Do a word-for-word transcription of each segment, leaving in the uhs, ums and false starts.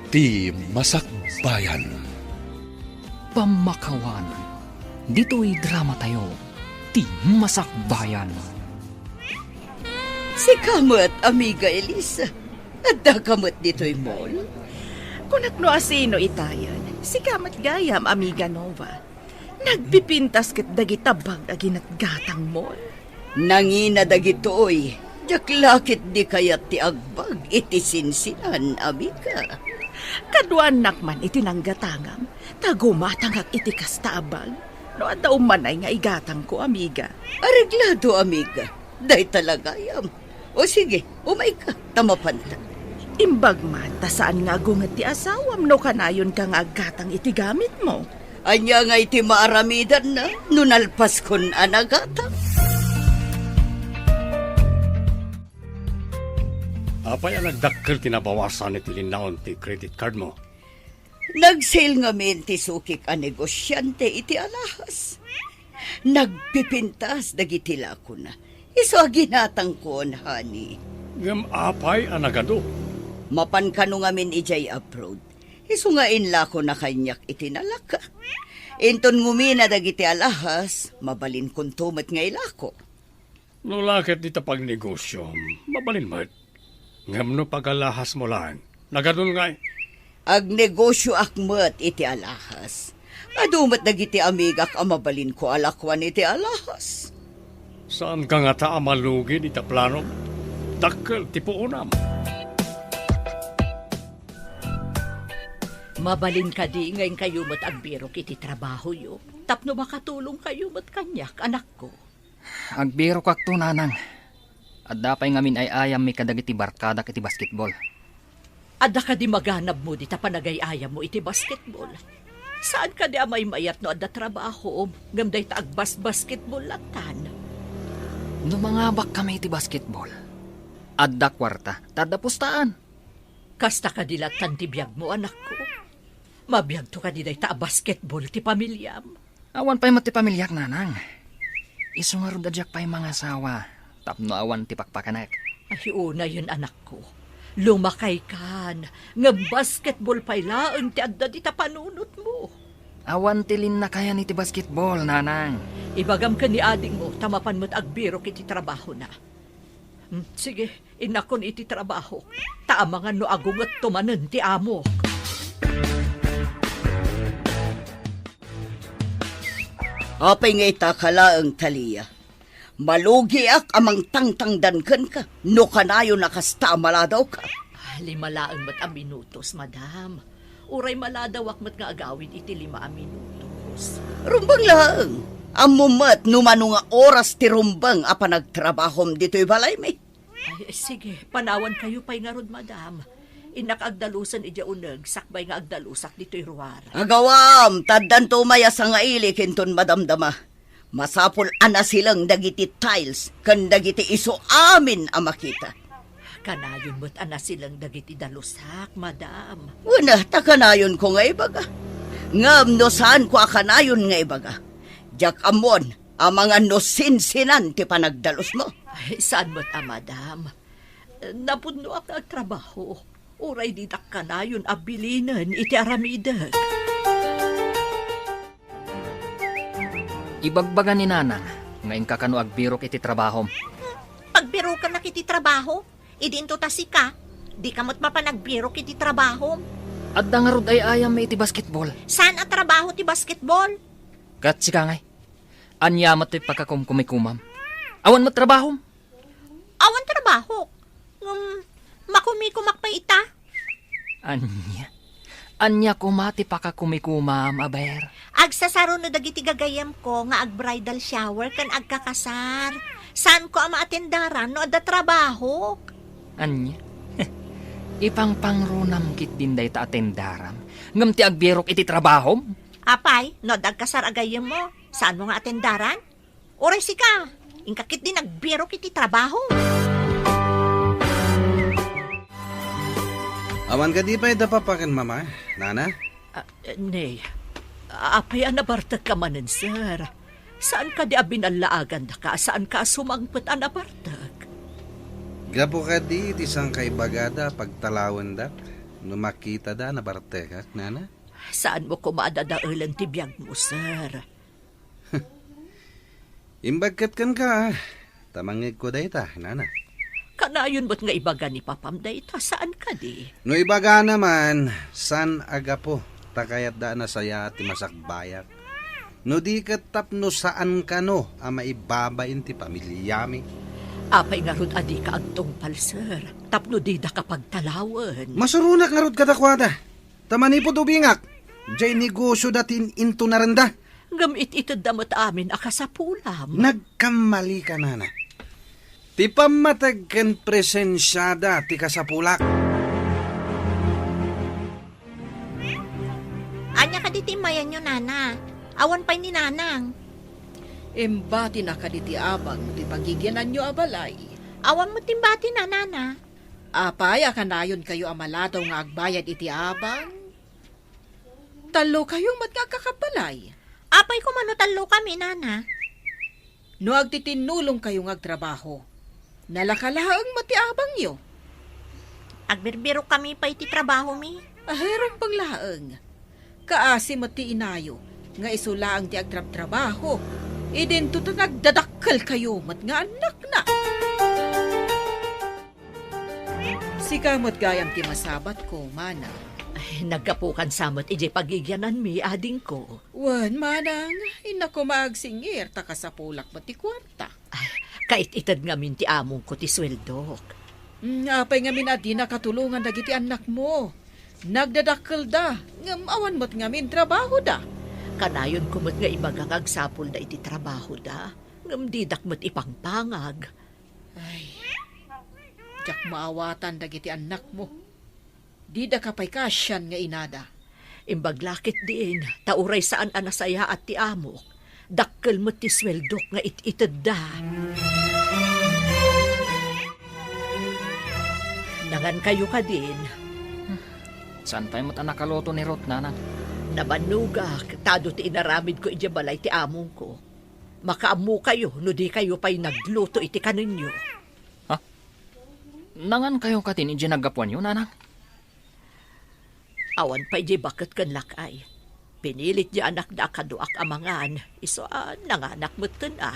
Ti Masakbayan. Pammakawan, ditoy dramatayo, Ti Masakbayan. Sika met, Amiga Elisa. Adda ka met ditoy mall? Kunak no asino itayen. Sika met gayam, Amiga Nova. Nagpipintas ket dagita bag a ginatgatang mall. Nangina dagitoy, diak la ket di kayat ti agbag iti sinsinan, amiga. Kaduanak man iti nanggatangam, ta gumatangak iti kasta a bag. No adda ummanay nga igatangko, amiga. Areglado, amiga. Dayta la gayam. O sige, umayka, ta mapanta. Imbag man, ta saan nga agunget ti asawam no kanayonka nga aggatang iti gamitmo. Ania ngay ti maaramidanna no nalpaskon a nagatang? Apay a nagdakkel ti nabawasan iti linnaon ti credit cardmo? Nag-sale ngamin ti sukik a negosiante iti alahas. Nagpipintas dagiti lakona. Isu a ginatangkon, honey. Ngem apay a nagadu? Mapan kano ngamin idiay abroad. Isu nga inlakona kaniak iti nalaka. Inton ngumina dagiti alahas, mabalinkonto met nga ilako. No la ket dita pagnegosiom, mabalin met. Ngem no pagalahasmo laeng, nagadun ngay. Agnegosioak met iti alahas. Adu met dagiti amigak a mabalinko a lakuan iti alahas. Saanka ngata a malugi dita planom? Dakkel ti puonam. Mabalin kadi nga inkayo met agbirok iti trabahoyo tapno makatulongkayo met kaniak, anakko? Agbirokakto, nanang. Adda pay ngamin ay-ayammi kadagiti barkadak iti basketball. Adda kadi maganabmo dita panagay-ayammo iti basketball? Saan kadi a maymayat no adda trabahom, ngem dayta agbasbasketball lattan? No mangabakkami iti basketball, adda kuarta, ta adda pustaan. Kasta kadi lattan ti biagmo, anakko? Mabiagto kadi dayta a basketball ti pamiliam? Awan pay met ti pamiliak, nanang. Isu ngarud a diak pay mangasawa tapno awan ti pakpakanek. Ay, unayen, anakko. Lumakaykan, ngem basketball pay laeng ti adda dita panunotmo. Awan ti linnakayan iti basketball, nanang. Ibagam ken ni adingmo ta mapan met agbirok iti trabahona. Hmm, sige, innakon iti trabahok, ta amangan no agungetto manen ti amok. Apay nga ita ka laeng, Talia? Malugiak a mangtangtangdan kenka no kanayon a kasta a maladawka. Ah, lima laeng met a minutos, madam. Uray maladawak met nga agawid iti lima a minutos. Rumbeng laeng. Ammom met no mano nga oras ti rumbeng a panagtrabahom ditoy balaymi? Ay, sige, panawankayo pay ngarud, madam. Innak agdalusen idiay uneg sakbay nga agdalusak ditoy ruar. Agawam, ta addanto umay a sangailik inton madamdama. Masapul a nasileng dagiti tiles ken dagiti isu amin a makita. Kanayon met a nasileng dagiti dalusak, madam. Wen, ta kanayonko nga ibaga. Ngem no saanko a kanayon nga ibaga, diak ammoen amangan no sinsinan ti panagdalusmo. Ay, saan met a, madam. Napudnoak nga agtrabaho. Uray ditak kanayon a bilinen iti aramidek. Ibagbaga ni nanang nga inka kano agbirok iti trabahom. Pagbirokanak iti trabaho? Idinto ta sika, dika met mapan agbirok iti trabahom. Adda ngarud ay-ayammi iti basketball. Saan a trabaho ti basketball? Ket sika ngay, ania met ti pakakumkumikumam? Awan met trabahom? Awan trabahok. Ngem, makumikumak pay ita. Ania? Ania koma ti pakakumikumam, aber? Agsasaro no dagiti gagayemko nga ag-bridal shower ken agkakasar. Saanko a maatendaran no adda trabahok. Ania? Ipangpangrunam ketdin dayta atendaram, ngem ti agbirok iti trabahom? Apay, no adda agkasar a gayyemmo, saanmo nga atendaran? Uray sika, inka ketdi nagbirok iti trabaho. Awan kadi pay da papa ken mama, nana? Ah, eh, ne, apay a nabartekka manen, sir? Saan kadi a binallaagandaka a saanka a sumangpet a nabartek? Gapu kadi ti sangkaibagada a pagtalawendak, No makitada, nabartekak, nana. Saanmo koma a dadaelen ti biagmo, sir. Imbag ket kenka, ta mangngegko dayta, nana. Kanayon met nga ibaga ni papam dayta, saan kadi? No ibagana man, saan a gapu, ta kayatda a nasayaat ti masakbayak. No di ket tapno saan kano a maibabain ti pamiliami. Apay ngarud a dika agtungpal, sir, tapno didaka pagtalawen? Masuronak ngarud kadakuada. Ta manipud ubingak, diay negosio da ti in-, intunarenda. Ngem it-itedda met amin a kasapulam. Nagkammalika, nana. Ti pammateg ken presensiada ti kasapulak. Ania kadi ti immayanyo, nana? Awan pay ni nanang. Imbatina kadi ti abang ti pagigiananyo a balay. Awan met imbatina, nana. Apay a kanayonkayo a maladaw nga agbayad iti abang? Tallokayo met nga agkakabbalay. Apay koma no tallokami, nana? No agtitinnulongkayo nga agtrabaho, nalaka laeng met ti abangyo. Agbirbirokkami pay ti trabahomi. Ay, rumbeng laeng. Kaasi met ti inayo nga isu laeng ti agtrabtrabaho. Idinto ta nagdadakkelkayo met nga annakna. Sika met gayam ti masabatko, manang. Ay, naggapukan sa met idiay pagigiananmi, adingko. Wen, manang, innak koma agsingir ta kasapulak met ti kuarta. Ay, kait-ited ngamin ti amongko ti sueldok. Mm, apay ngamin a di nakatulongan dagiti annakmo? Nagdadakkelda, ngem awan met ngamin trabahoda. Kanayonko met nga ibaga nga agsapulda iti trabahoda, ngem didak met ipangpangag. Ay, diak maawatan dagiti annakmo. Didaka pay kaasian nga inada. Imbag la ketdin, ta uray saan a nasayaat ti amok, dakkel met ti sueldok nga it-itedda. Nangankayo kadin. Saan pay met a nakaluto ni Ruth, nanang? Nabannogak, ta adu ti inaramidko idiay balay ti amongko. Makaammokayo no dikayo pay nagluto iti kanenyo. Ha? Nangankayo katin idiay naggapuanyo, nanang? Awan pay diay baket ken lak-ay. Pinilit diay anakda a kaduak a mangan, isu a nanganak metten a.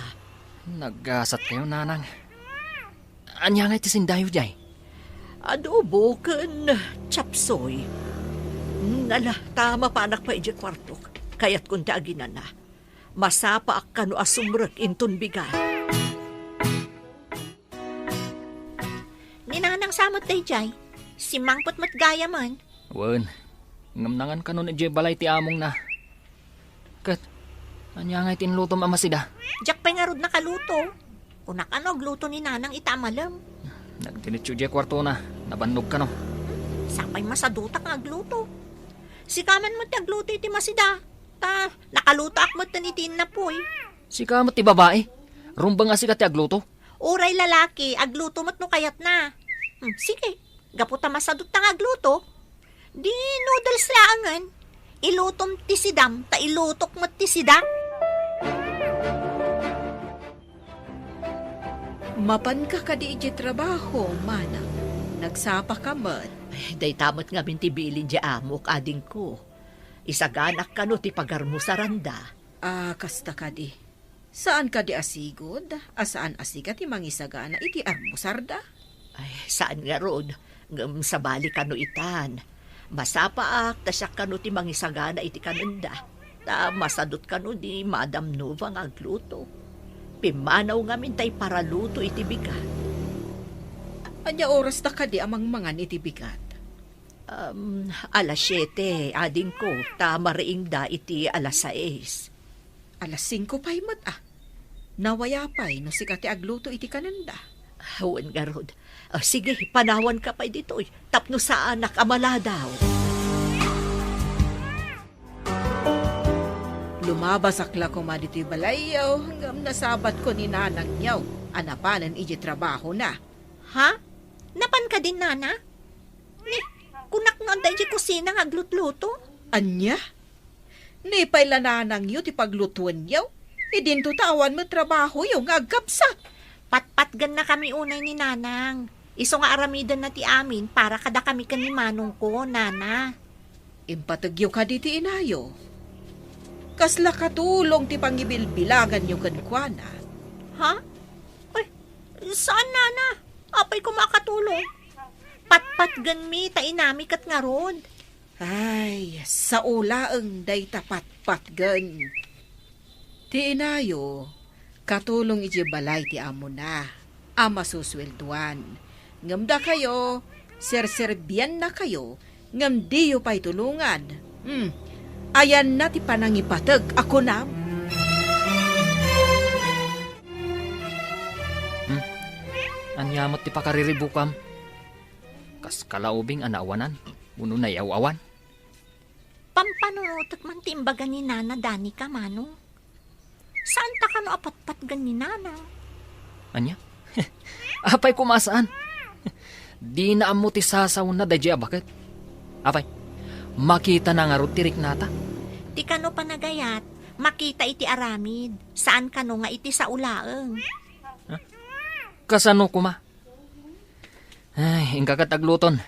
Naggasatkayo, nanang. Ania ngay ti sindayo diay? Adobo ken chapsoy. Nala, ta mapanak pay idiay kuartok. Kayatkon ti aginana. Masapaak kano a sumrek inton bigat. Ni nanang sa met daydiay, simmangpet met gayamen. Wen, ngem nangan kano idiay balay ti amongna. Ket, ania ngay ti inlutom a masida? Diak pay ngarud nakaluto. Kunak a no agluto ni nanang ita a malem. Nagdiretso idiay kuartona, nabannog kano. Sapay masadutak nga agluto. Sika man met ti agluto iti masida. Ta, nakalutoak met iti innapoy. Sika met ti babai. Rumbeng a sika ti agluto. Uray lalaki, agluto met no kayatna. Hmm, sige, gapu ta masadutta nga agluto, di noodles laengen. Ilutom ti sidam, ta ilutok met ti sida. Mapanka kadi idiay trabaho, manang? Nagsapaka met? Ay, dayta met ngamin ti bilin diay amok, adingko. Isaganak kano ti pagarmusaranda. Ah, kasta kadi. Saan kadi a sigud a saan a sika ti mangisagana iti armusarda? Ay, saan ngarud, ngem sabali kano itan. Masapaak ta siak kano ti mangisagana iti kanenda. Ta masadut kano ni Madam Nova nga agluto. Pimmanaw ngamin ta iparaluto iti bigat. Ania oras ta kadi a mangmangan iti bigat? Um, alas siete, adingko, ta mariingda iti alas sais. Alas singko pay met, a. Nawaya pay no sika ti agluto iti kanenda. Wen ngarud. Ah, sige, panawanka pay ditoy, tapno saanak a maladaw. Lumabasak la koma ditoy balayyo, ngem nasabatko ni nanangyo a napanen idiay trabahona. Ha? Napan kadin, nana? Ni, kunak no adda idiay kusina nga aglutluto. Ania? Ni pay la nanangyo ti paglutuenyo? Idinto ta awan met trabahoyo nga agkabsat. Patpatgennakami unay ni nanang. Isu nga aramidenna ti amin para kadakami ken ni manongko, nana. Impategyo kadi ti inayo. Kasla katulong ti pangibilbilaganyo kenkuana. Ha? Ay, saan, nana? Apay koma a katulong? Patpatgenmi ta inami ket ngarud. Ay, sao laeng dayta patpatgen. Ti inayo, katulong idiay balay ti amona a masusueldoan. Ngem dakayo, serserbiannakayo, ngem diyo pay tulongan. Hmm. Ayanna ti panangipateg a kunam. Hmm. Ania met ti pakariribukam? Kas kalaubing a naawanan, wenno nayaw-awan? Pampanunotek man ti imbaga ni Nana Danica, manong. Saanta kano a patpatgen ni Nana? Ania? Apay koma a saan? Dina ammo ti sasaona daydiay a baket. Apay, makitana ngarud ti riknata? Ti kano panagayat, makita iti aramid, saan kano nga iti sao laeng. Ha? Kasano koma? Ay, inka ket agluton.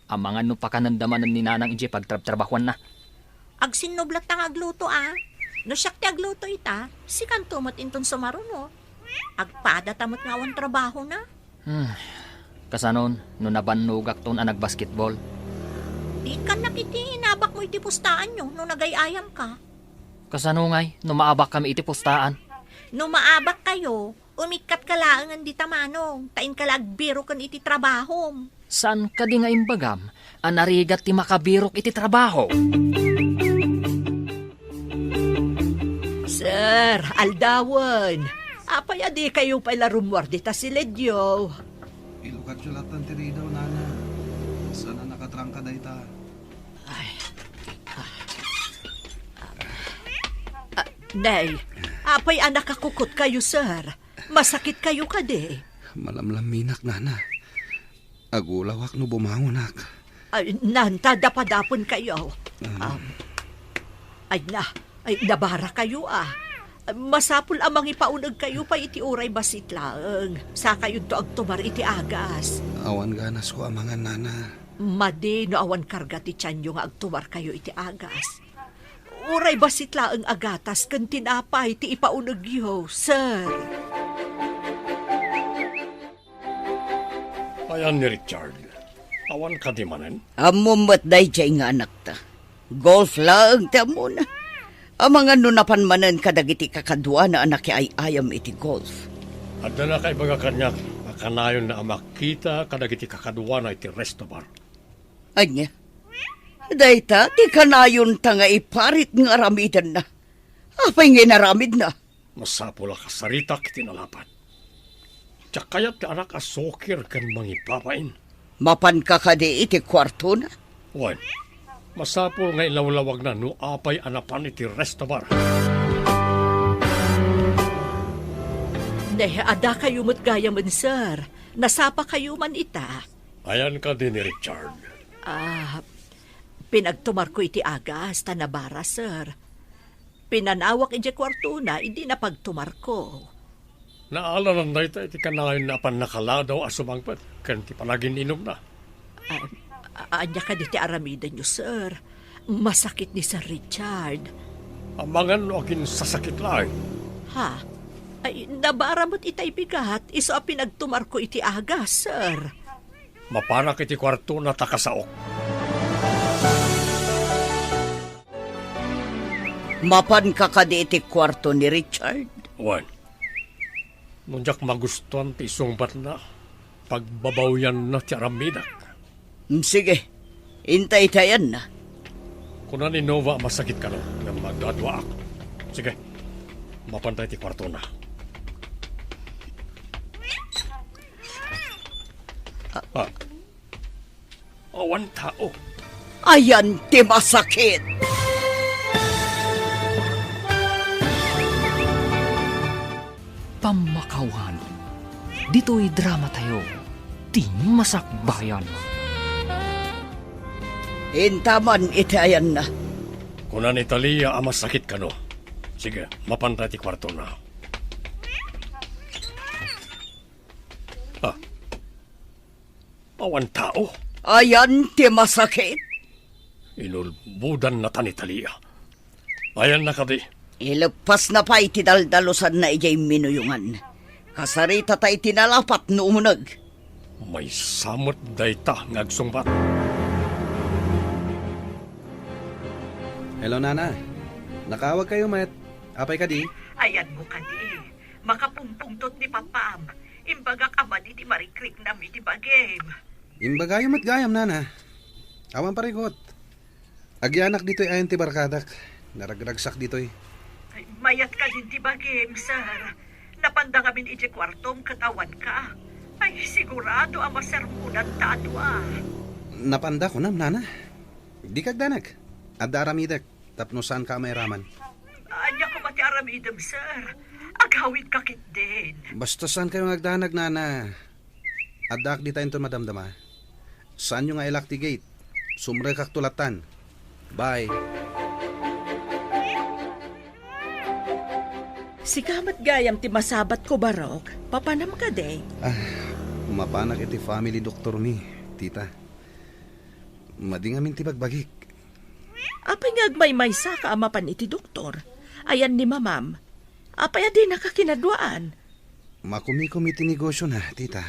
Amangan no pakanenda manen ni Nanang idiay pagtrabtrabahuanna. Agsinnublatta nga agluto, a. No siak ti agluto ita, sikanto met inton sumaruno. Agpadata met nga awan trabahona. Hmm. Kasanon, no nabannogakton a nagbasketball? Dikannak iti inabakmo iti pustaanyo no nagay-ayamka. Kasano ngay no maabakkami iti pustaan? No maabakkayo, umikkatka laengen dita, manong, ta inka la agbiroken iti trabahom. Saan kadi nga imbagam a narigat ti makabirok iti trabaho? Sir, aldawen. Apay a dikayo pay la rummuar dita siledyo? Ilukatyo lattan ti ridaw, nana. Saan a nakatrangka dayta. Ay. Ah. Ah, nay, apay a nakakukot kayo, sir? Masakit kayo kadi? Malamlaminak, nana. Agulawak no bumangonak. Ay, nanta, dapadaponkayo. Ah. Um, ay na, ay, nabara kayo, a. Masapul a mangipauneg kayo pay iti uray bassit laeng. Sakayonto agtumar iti agas. Awan ganasko a mangan, nana. Madi no awan karga ti tianyo nga agtumar kayo iti agas. Uray bassit laeng a gatas ken tinapay ti ipaunegyo, sir. Ayan ni Richard. Awan kadi manen? Ammom met daydiay nga anakta. Golf laeng ti ammona. Amangan no napan manen kadagiti kakaduana a nakiay-ayam iti golf. Adda nakaibaga kaniak a kanayonna a makita kadagiti kakaduana iti resto bar. Ania? Dayta ti kanayonta nga iparit nga aramidenna. Apay nga inaramidna? Masapul a kasaritak iti nalapat. Diak kayat ti anak a sukir ken mangibabain. Mapanka kadi iti kuartona? Wen, masapul nga ilawlawagna no apay a napan iti resto bar. Ne, adda kayo met gayamen, sir. Nasapa kayo man ita. Ayan kadi ni Richard? Ah, pinagtumarko iti agas ta nabara, sir. Pinanawak idiay kuartona idi napagtumarko. Naalanan dayta iti kanayonna a pannakaladaw a sumangpet ken ti panagin-inumna. Ah, a-, ania kadi ti aramidenyo, sir? Masakit ni Sir Richard. Amangan no aginsasakit laeng. Ha? Ay, nabara met itay bigat, isu a pinagtumarko iti agas, sir. Mapanak iti kuartona ta kasaok. Mapanka kadi iti kuarto ni Richard? Wen. No diak magustuan ti isungbatna, pagbabawianna ti aramidak. Mm, sige. Intaytayanna. Kuna ni Nova a masakit kano, ngem magduaduaak. Sige. Mapantay ti kuartona. Ah. Awan tao. Ayan ti masakit. Pammakawan, ditoy drama tayo, ti masakbayan. Intaman iti ayanna. Kuna ni Talia a masakit kano. Sige, mapanta ti kuartona. Ah. Awan tao. Ayan ti masakit. Inulbodannata ni Talia. Ayanna kadi? Ileppasna pay ti daldalusanna idiay minuyongan. Kasaritata iti nalapat no umuneg. Maysa met dayta nga agsungbat. Hello, Nana. Nakaawagkayo met. Apay kadi? Ayanmo kadi. Makapungpungtot ni Papam. Imbagak a madi ti marikriknam iti bagim. Imbagayo met gayam, Nana. Awan parigot. Agyanak ditoy ayan ti barkadak. Naragragsak ditoy. Ay, mayat kadin ti bagim, sir. Napanda ngamin idiay kuartom ket awanka. Ay, sigurado a masermonanta a dua. Napanda kunam, Nana. Dika agdanag. Adda aramidek tapno saanka a mairaman. Ania koma ti aramidem, sir? Agawidka ketdin. Basta saankayo nga agdanag, Nana. Addaak dita inton madamdama. Saanyo nga i-lock ti gate. Sumrekakto lattan. Bye. Sika met gayam ti masabatko, Barok. Papanam kadi? Ah, mapanak iti family doctor mi, tita. Madi ngamin ti bagbagik. Apay nga agmaymaysaka a mapan iti doktor? Ayan ni mamam. Apay a dinaka kinaduaan? Makumikomi ti negosiona, tita.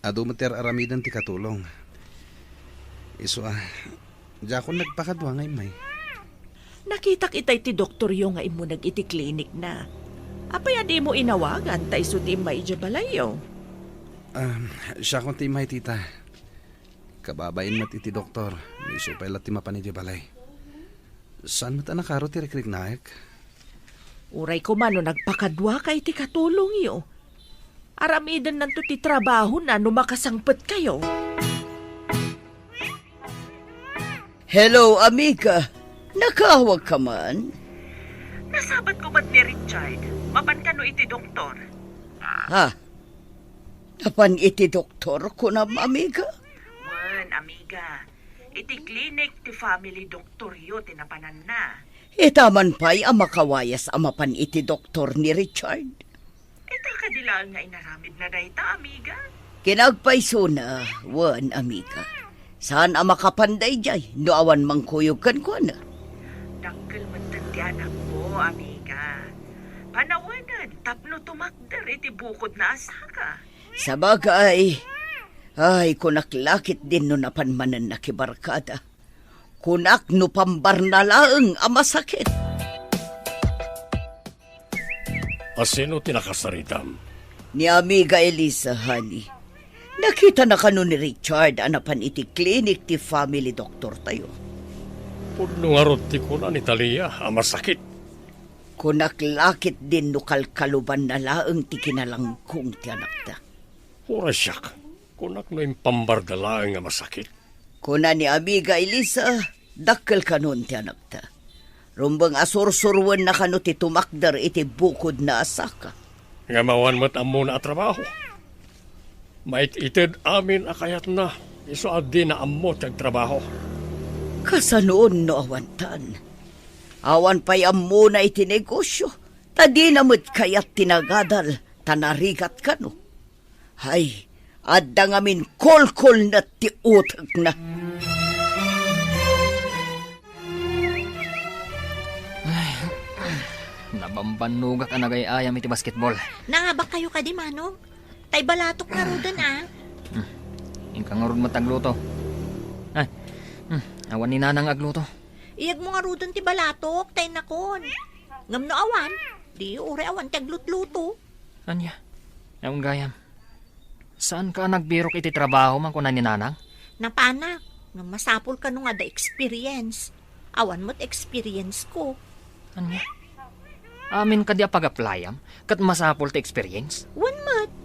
Adu met ti ar-aramiden ti katulong. Isu a, diakon nagpakadua nga immay. Nakitak itay ti doktoryo nga immuneg iti klinikna. Apay a dimo inawagan ta isu ti immay idiay balayyo? Um, siakon ti immay, tita. Kababain met iti doktor, no isu pay la ti mapan idiay balay. Saan met a nakaro ti rikriknaek? Uray koma no nagpakaduaka iti katulongyo. Aramidennanto ti trabahona no makasangpetkayo. Hello, amiga. Nakaawagka man? Nasabatko met ni Richard. Mapan kano iti doktor? Ha? Napan iti doktor, kunam, amiga? Wen, amiga. Iti klinik ti family doktoryo ti napananna. Ita man pay a makawayas a mapan iti doktor ni Richard. Ita kadi laeng nga inaramidna dayta, amiga? Kinagpaysona, wen, amiga. Saan a makapan daydiay no awan mangkuyog kenkuana. Dakkel metten ti anakko, amiga. Panawanen tapno tumakder iti bukodna a saka. Sabagay, ay, kunak la ketdin no napan manen nakibarkada. Kunak no pambarna laeng a masakit. A sino ti nakasaritam? Ni Amiga Elisa, honey. Nakitana kano ni Richard a napan iti klinik ti family doktortayo. Pudno ngarud ti kuna ni Talia a masakit. Kunak la ketdin no kalkalubanna laeng ti kinalangkong ti anakta. Uray siak, kunak no impambarda laeng a masakit. Kuna ni Amiga Elisa, dakkel kanon ti anakta. Rumbeng a sursuroenna kano ti tumakder iti bukodna a saka. Ngem awan met ammona a trabaho. Mait-ited amin a kayatna, isu a dina ammo ti agtrabaho. Kasanoon no awantan? Awan pay ammona iti negosyo, ta dina met kayat ti nagadal, ta narigat kano. Hay, adda ngamin kolkolnet ti utekna. Ay, nabambannogak a nagay-ayam iti basketball. Nangabakkayo kadi, Manong? Tay balatok ngaruden, a. Hmm. Inka ngarud met agluto. Ay, hmm, awan ni Nanang agluto. Iyegmo ngaruden ti balatok, tay nakon. Ngem no awan, di uray awan ti aglutluto. Ania? Awan gayam. Saanka a nagbirok iti trabaho, man kuna ni Nanang? Napanak, ngem masapul kano nga adda experience. Awan met experience ko. Ania? Amin kadi a pag-applyam, ket masapul ti experience? Wen met.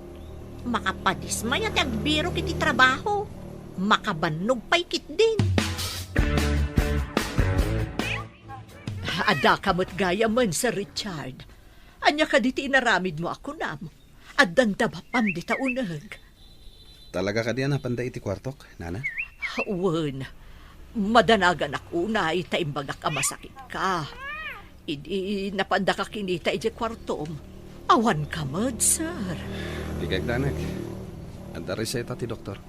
Makapadismaya ti agbirok iti trabaho. Makabannog pay ketdin. Adda ka met gayam, Sir Richard. Ania kadi ti inaramidmo a kunam? Addan da bapam dita uneg. Talaga kadi a napanda iti kuartok, Nana? Wen, madanaganak unay ta imbagak a masakitka. Idi napandaka kinita idiay kuartom, awanka met, sir. Dika agdanag. Adda reseta ti doktor.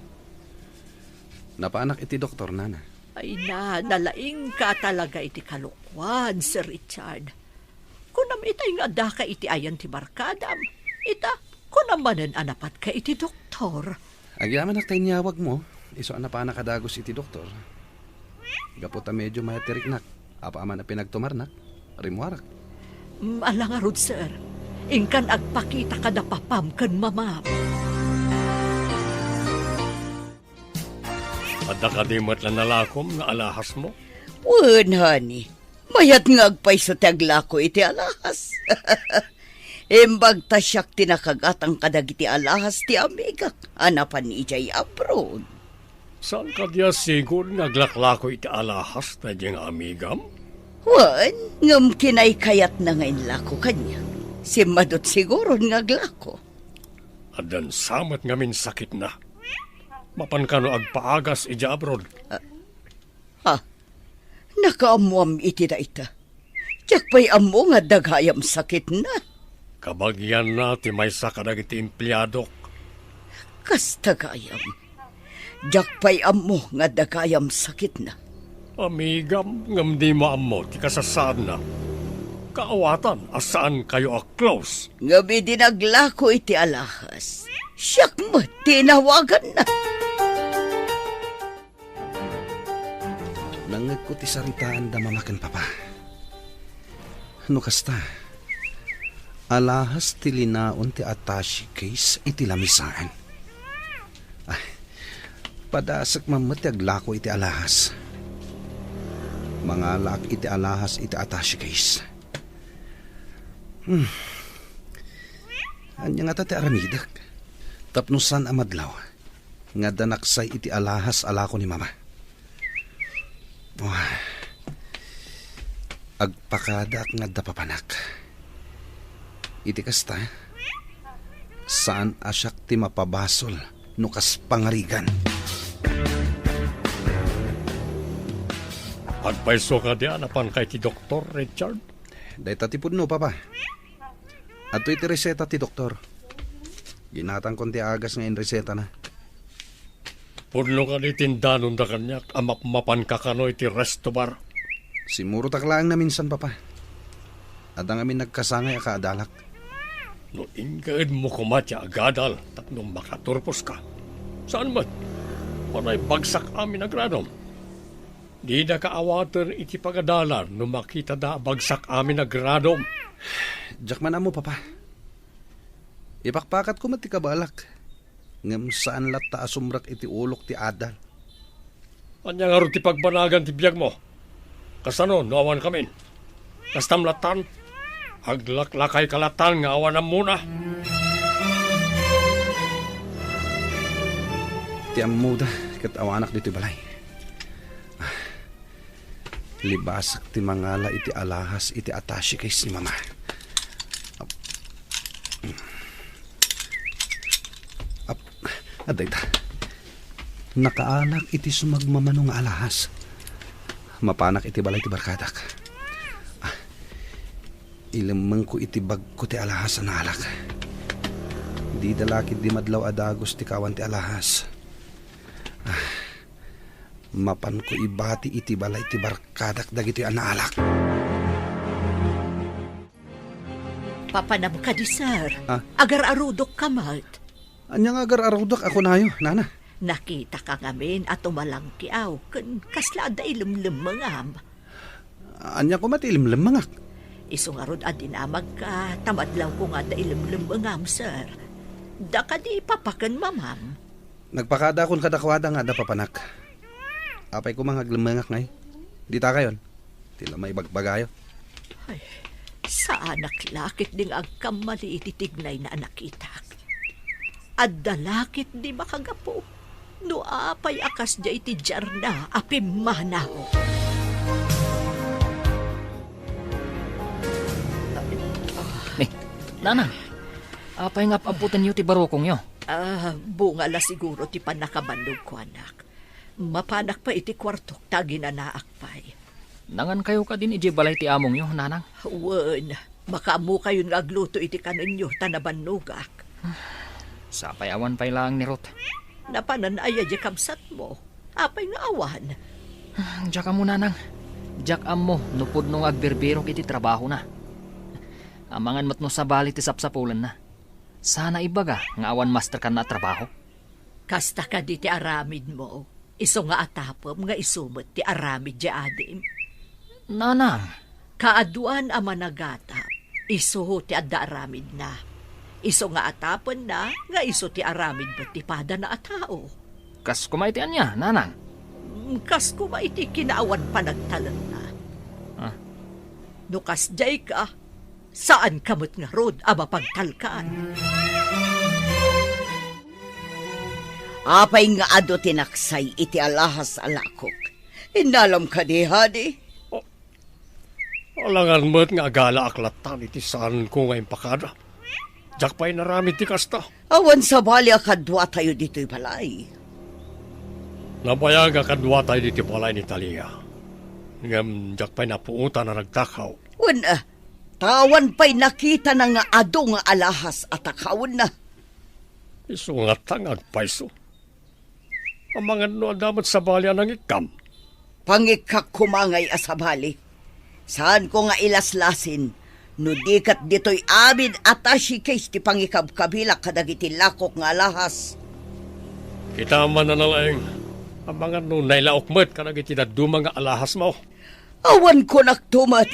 Napaanak iti doktor, nana. Ay na, nalaingka talaga iti kalokuan, Sir Richard. Kunam itay nga addaka iti ayan ti barkadam. Ita, kunam manen a napatka iti doktor. Agyamanak ta inyawagmo, isu a napaanak a dagus iti doktor. Gapu ta medio mayat ti riknak, apaman a pinagtumarnak, rimmuarak. Mm, ala ngarud, sir. Inkan agpakita kada papam ken mamam. Adda kadi met la nalakom nga alahasmo? Wen, honey. Mayat nga agpayso ti aglako iti alahas. Imbag ta siak ti nakagatang kadagiti alahas ti amigak a napan idiay abroad. Saan kadi a sigud nga aglaklako iti alahas daydiay nga amigam? Wen, ngem kinaykayatna nga inlako kaniak. Simmadut siguron nga aglako. Addan sa met ngamin sakitna. Mapan kano agpaagas idiay abroad? Ah, ha? Nakaammoam iti dayta. Diak pay ammo nga adda gayam sakitna. Kabagianna ti maysa kadagiti empleadok. Kasta gayam. Diak pay ammo nga adda gayam sakitna. Amigam, ngem dimo ammo ti kasasaadna. Kaawatan a saankayo a close. Ngem idi naglako iti alahas, siak met ti inawaganna. Nangngegko ti saritaanda mama ken papa. No kasta, alahas ti linaon ti attache case iti lamisaan. Ay, padasek man met ti aglako iti alahas. Mangalaak iti alahas iti attache case. Hmm. Ania ngata ti aramidek? Tapno saan a madlaw nga adda naksay iti alahas a lako ni mama. Wah. Agpakadaak nga adda papanak. Iti kasta, saan a siak ti mapabasol no kas pangarigan. Agpayso kadi a napanka iti doktor, Richard? Dayta ti pudno, Papa. Adtoy ti reseta ti doktor. Ginatangkon ti agas nga inresetana. Pudno kadi ti indanonda kaniak a mapmapanka kano iti resto bar? Simmurotak laeng naminsan, Papa. Adda ngamin nagkasangay a kaadalak. No inkaedmo koma ti agadal tapno makaturposka, saan met? Panay bagsak amin a gradom. Didaka awaten iti pagadalan no makitada a bagsak amin a gradom. Diak man ammo, Papa. Ipakpakatko met ti kabalak, ngem saan latta a sumrek iti ulok ti adal. Ania ngarud ti pagbanagan ti biagmo? Kasano no awan kamin? Kastam lattan? Aglaklakayka lattan nga awan ammona? Ti ammoda ket awanak ditoy balay. Ah, libasak ti mangala iti alahas iti attache case ni Mama. Ap-, ap-, adda ita. Nakaalak iti sumagmamano nga alahas. Mapanak iti balay ti barkadak. Ah, ilemmengko iti bagko ti alahas a naalak. Dida la ketdi madlaw a dagus ti kawan ti alahas. Ah, mapanko ibati iti balay ti barkadak dagitoy a naalak. Papanam kadi, sir? Ah? Agar-arudok ka met. Ania nga agar-arudok a kunayo, nana? Nakitaka ngamin a tumalangkiaw ken kasla adda ilemlemmengam. Ania koma ti ilemlemmengak? Isu ngarud a dinamagka ta madlawko nga adda ilemlemmengam, sir. Daka di papa ken mamam. Nagpakadakon kadakuada nga adda papanak. Apay koma nga aglemmengak ngay? Ditakayon. Ti la maibagbagayo. Ay, saanak la ketdi nga agkammali iti tignayna a nakitak. Adda la ketdi makagapu no apay a kasdiay ti diarna a pimmanaw. Ni, Nanang, apay nga ap-abbutenyo ti barukongyo? Ah, bunga la siguro ti pannakabannogko, anak. Mapanak pay iti kuartok ta aginanaak pay. Nangankayo kadin idiay balay ti amongyo, Nanang? Wen, makaammokayon nga agluto iti kanenyo ta nabannogak. Sapay awan pay laeng ni Ruth. Napanan aya diay kabsatmo? Apay nga awan? Diak ammo, nanang. Diak ammo no pudno nga agbirbirok iti trabahona. Amangan met no sabali ti sapsapulenna. Saan a ibaga nga awan master kanna a trabaho? Kasta kadi ti aramidmo, isu nga atapem nga isu met ti aramid diay adim? Nanang! Kaaduan a managatap, isu ti adda aramidna. Isu nga atapenna nga isu ti aramid met ti padana a tao. Kas koma iti ania, nanang? Mm, kas koma iti kinaawan panagtalekna. Ah. No kasdiay ka, saanka met ngarud a mapagtalkan. Apay nga adu ti naksay iti alahas a lakok? Innalam kadi, hadi? O, alangan met nga agalaak lattan iti saanko nga impakada. Diak pay inaramid ti kasta. Awan sabali a kaduatayo ditoy balay. Nabayag a kaduatayo ditoy balay ni Talia. Ngem diak pay napuotan a nagtakaw. Wen, a, ta awan pay nakitana nga adu nga alahas a takawenna. Isu ngata nga agpayso. Amangan no adda met sabali a nangikkam. Pangikkak koma ngay a sabali. Saanko nga ilaslasin no di ket ditoy amin a tashikis ti pangikabkabilak kadagiti lakok nga alahas. Kita man a nalaing, amangan no nailaok met kadagiti dadduma nga alahasmo. Awan kunakto met.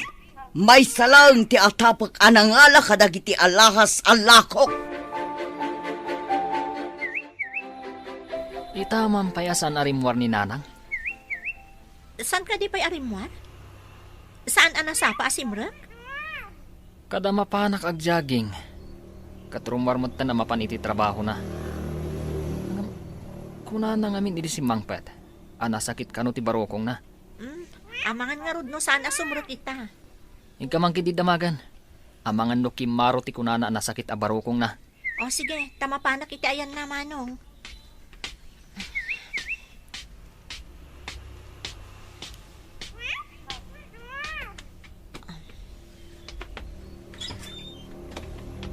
Maysa laeng ti atapek a nangala kadagiti alahas a lakok. Ita man pay a saan a rimmuar ni Nanang? Saan kadi pay a rimmuar? Saan a nasapa a simrek? Kada mapanak agjaging, ket rummuar metten a mapan iti trabahona. Ngem, kunana ngamin idi simmangpet a nasakit kano ti barukongna. Mm, amangan ngarud no saan a sumrek ita. Inka man ketdi damagan. Amangan no kimmaro ti kunana a nasakit a barukongna. O sige, ta mapanak iti ayanna, Manong.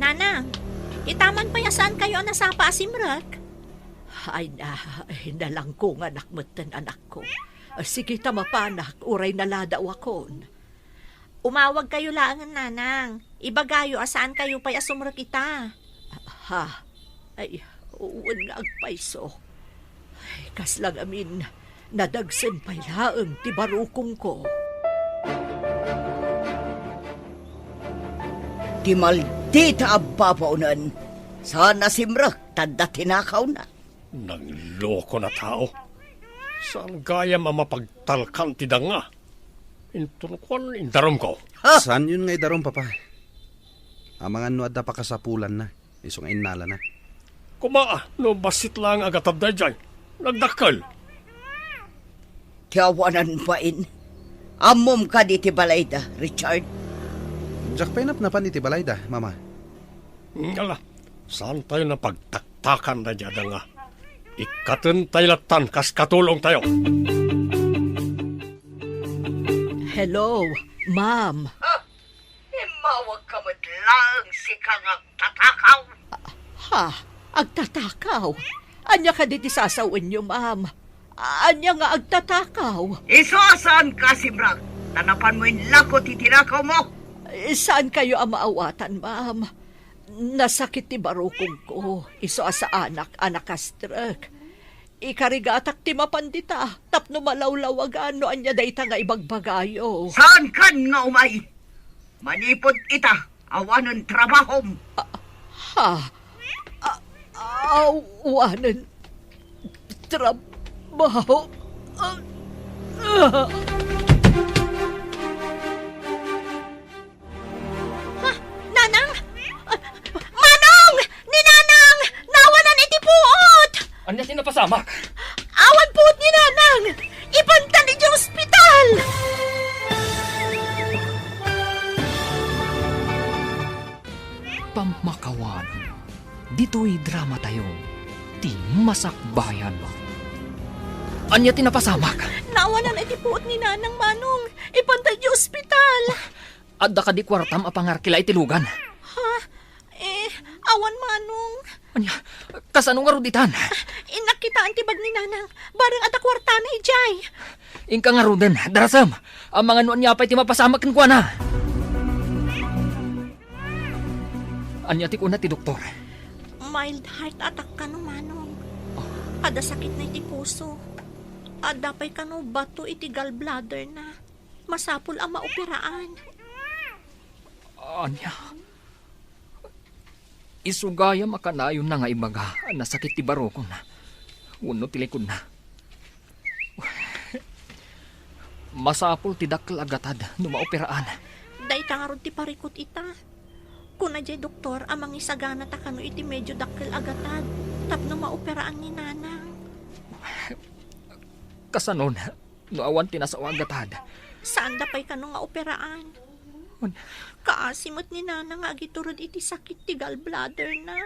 Nanang, ita man pay a saankayo a nasapa a simrek? Ay na, ay, nalangkonganak metten, anakko. Sige ta mapanak, uray naladawakon. Umawagkayo laengen, Nanang. Ibagayo a saankayo pay a sumrek ita. Ha? Ay, wen nga agpayso. Ay, kasla ngamin, nadagsen pay laeng ti barukongko. Ti maldita a babaonen, saan a simrek ta adda tinakawna. Nangloko a tao. Saan gayam a mapagtalkan ti danga? Inton kuan, indarumko. Ha? Saanyon nga idarum, Papa. Amangan no adda pakasapulanna, isu nga innalana. Koma, no bassit laeng a gatad daydiay, nagdakkel. Ti awanan bain. Ammom kadi ti balayda, Richard? Diak pay napnapan iti balayda, Mama. Ala, saantayo a pagtaktakan daydiay a danga. Ikkatentayo lattan kas katulongtayo. Hello, ma'am. Ah, immawagka met laeng sika nga agtatakaw. Ha? Agtatakaw? Ania kadi ti sasawenyo, ma'am? Ania nga agtatakaw? Isu a saanka a simrek, ta napanmo inlako ti tinakawmo. Eh, saankayo a maawatan, ma'am. Nasakit ti barukongko, isu a saanak a nakastrek. Ikarigatak ti mapan dita, tapno malawlawagan no ania dayta nga ibagbagayo. Saankan nga umay? Manipud ita, awanen trabahom. Ah, ha? Ah, awanen trabaho? Ah, ah. Ha? Nanang? Ah, Manong! Ni Nanang! Nawanan iti puot! Ania ti napasamak? Awan puot ni Nanang! Ipantan iti ospital! Pammakawan, ditoy dramatayo, ti Masakbayan. Ania ti napasamak? Nawanan iti puot ni Nanang, Manong. Ipantan iti ospital. Adda kadi kuartam a pangarkila iti lugan? Ha? Eh, Awan, Manong. Ania, kasano ngarud itan? Innak kitaan ti bag ni Nanang. Bareng adda kuartana idiay. Inka ngaruden, darasem. Amangan no ania pay ti mapasamak kenkuana. Ania ti kuna ti doktor? Mild heart attack kano, Manong. Adda sakitna iti puso. Adda pay kano bato iti gallbladderna. Masapul a maoperaan. Ania? Isu gayam a kanayonna nga ibaga a nasakit ti barukon wenno ti likodna. Masapul ti dakkel a gatad no maoperaan. Dayta ngarud ti parikut ita. Kuna diay doktor a mangisaganata kano iti medio dakkel a gatad tapno maoperaan ni Nanang. Kasanon? No awan ti nasao a gatad. Saanda pay kano nga operaan. Kaasi met ni Nanang nga agitured iti sakit ti gallbladderna.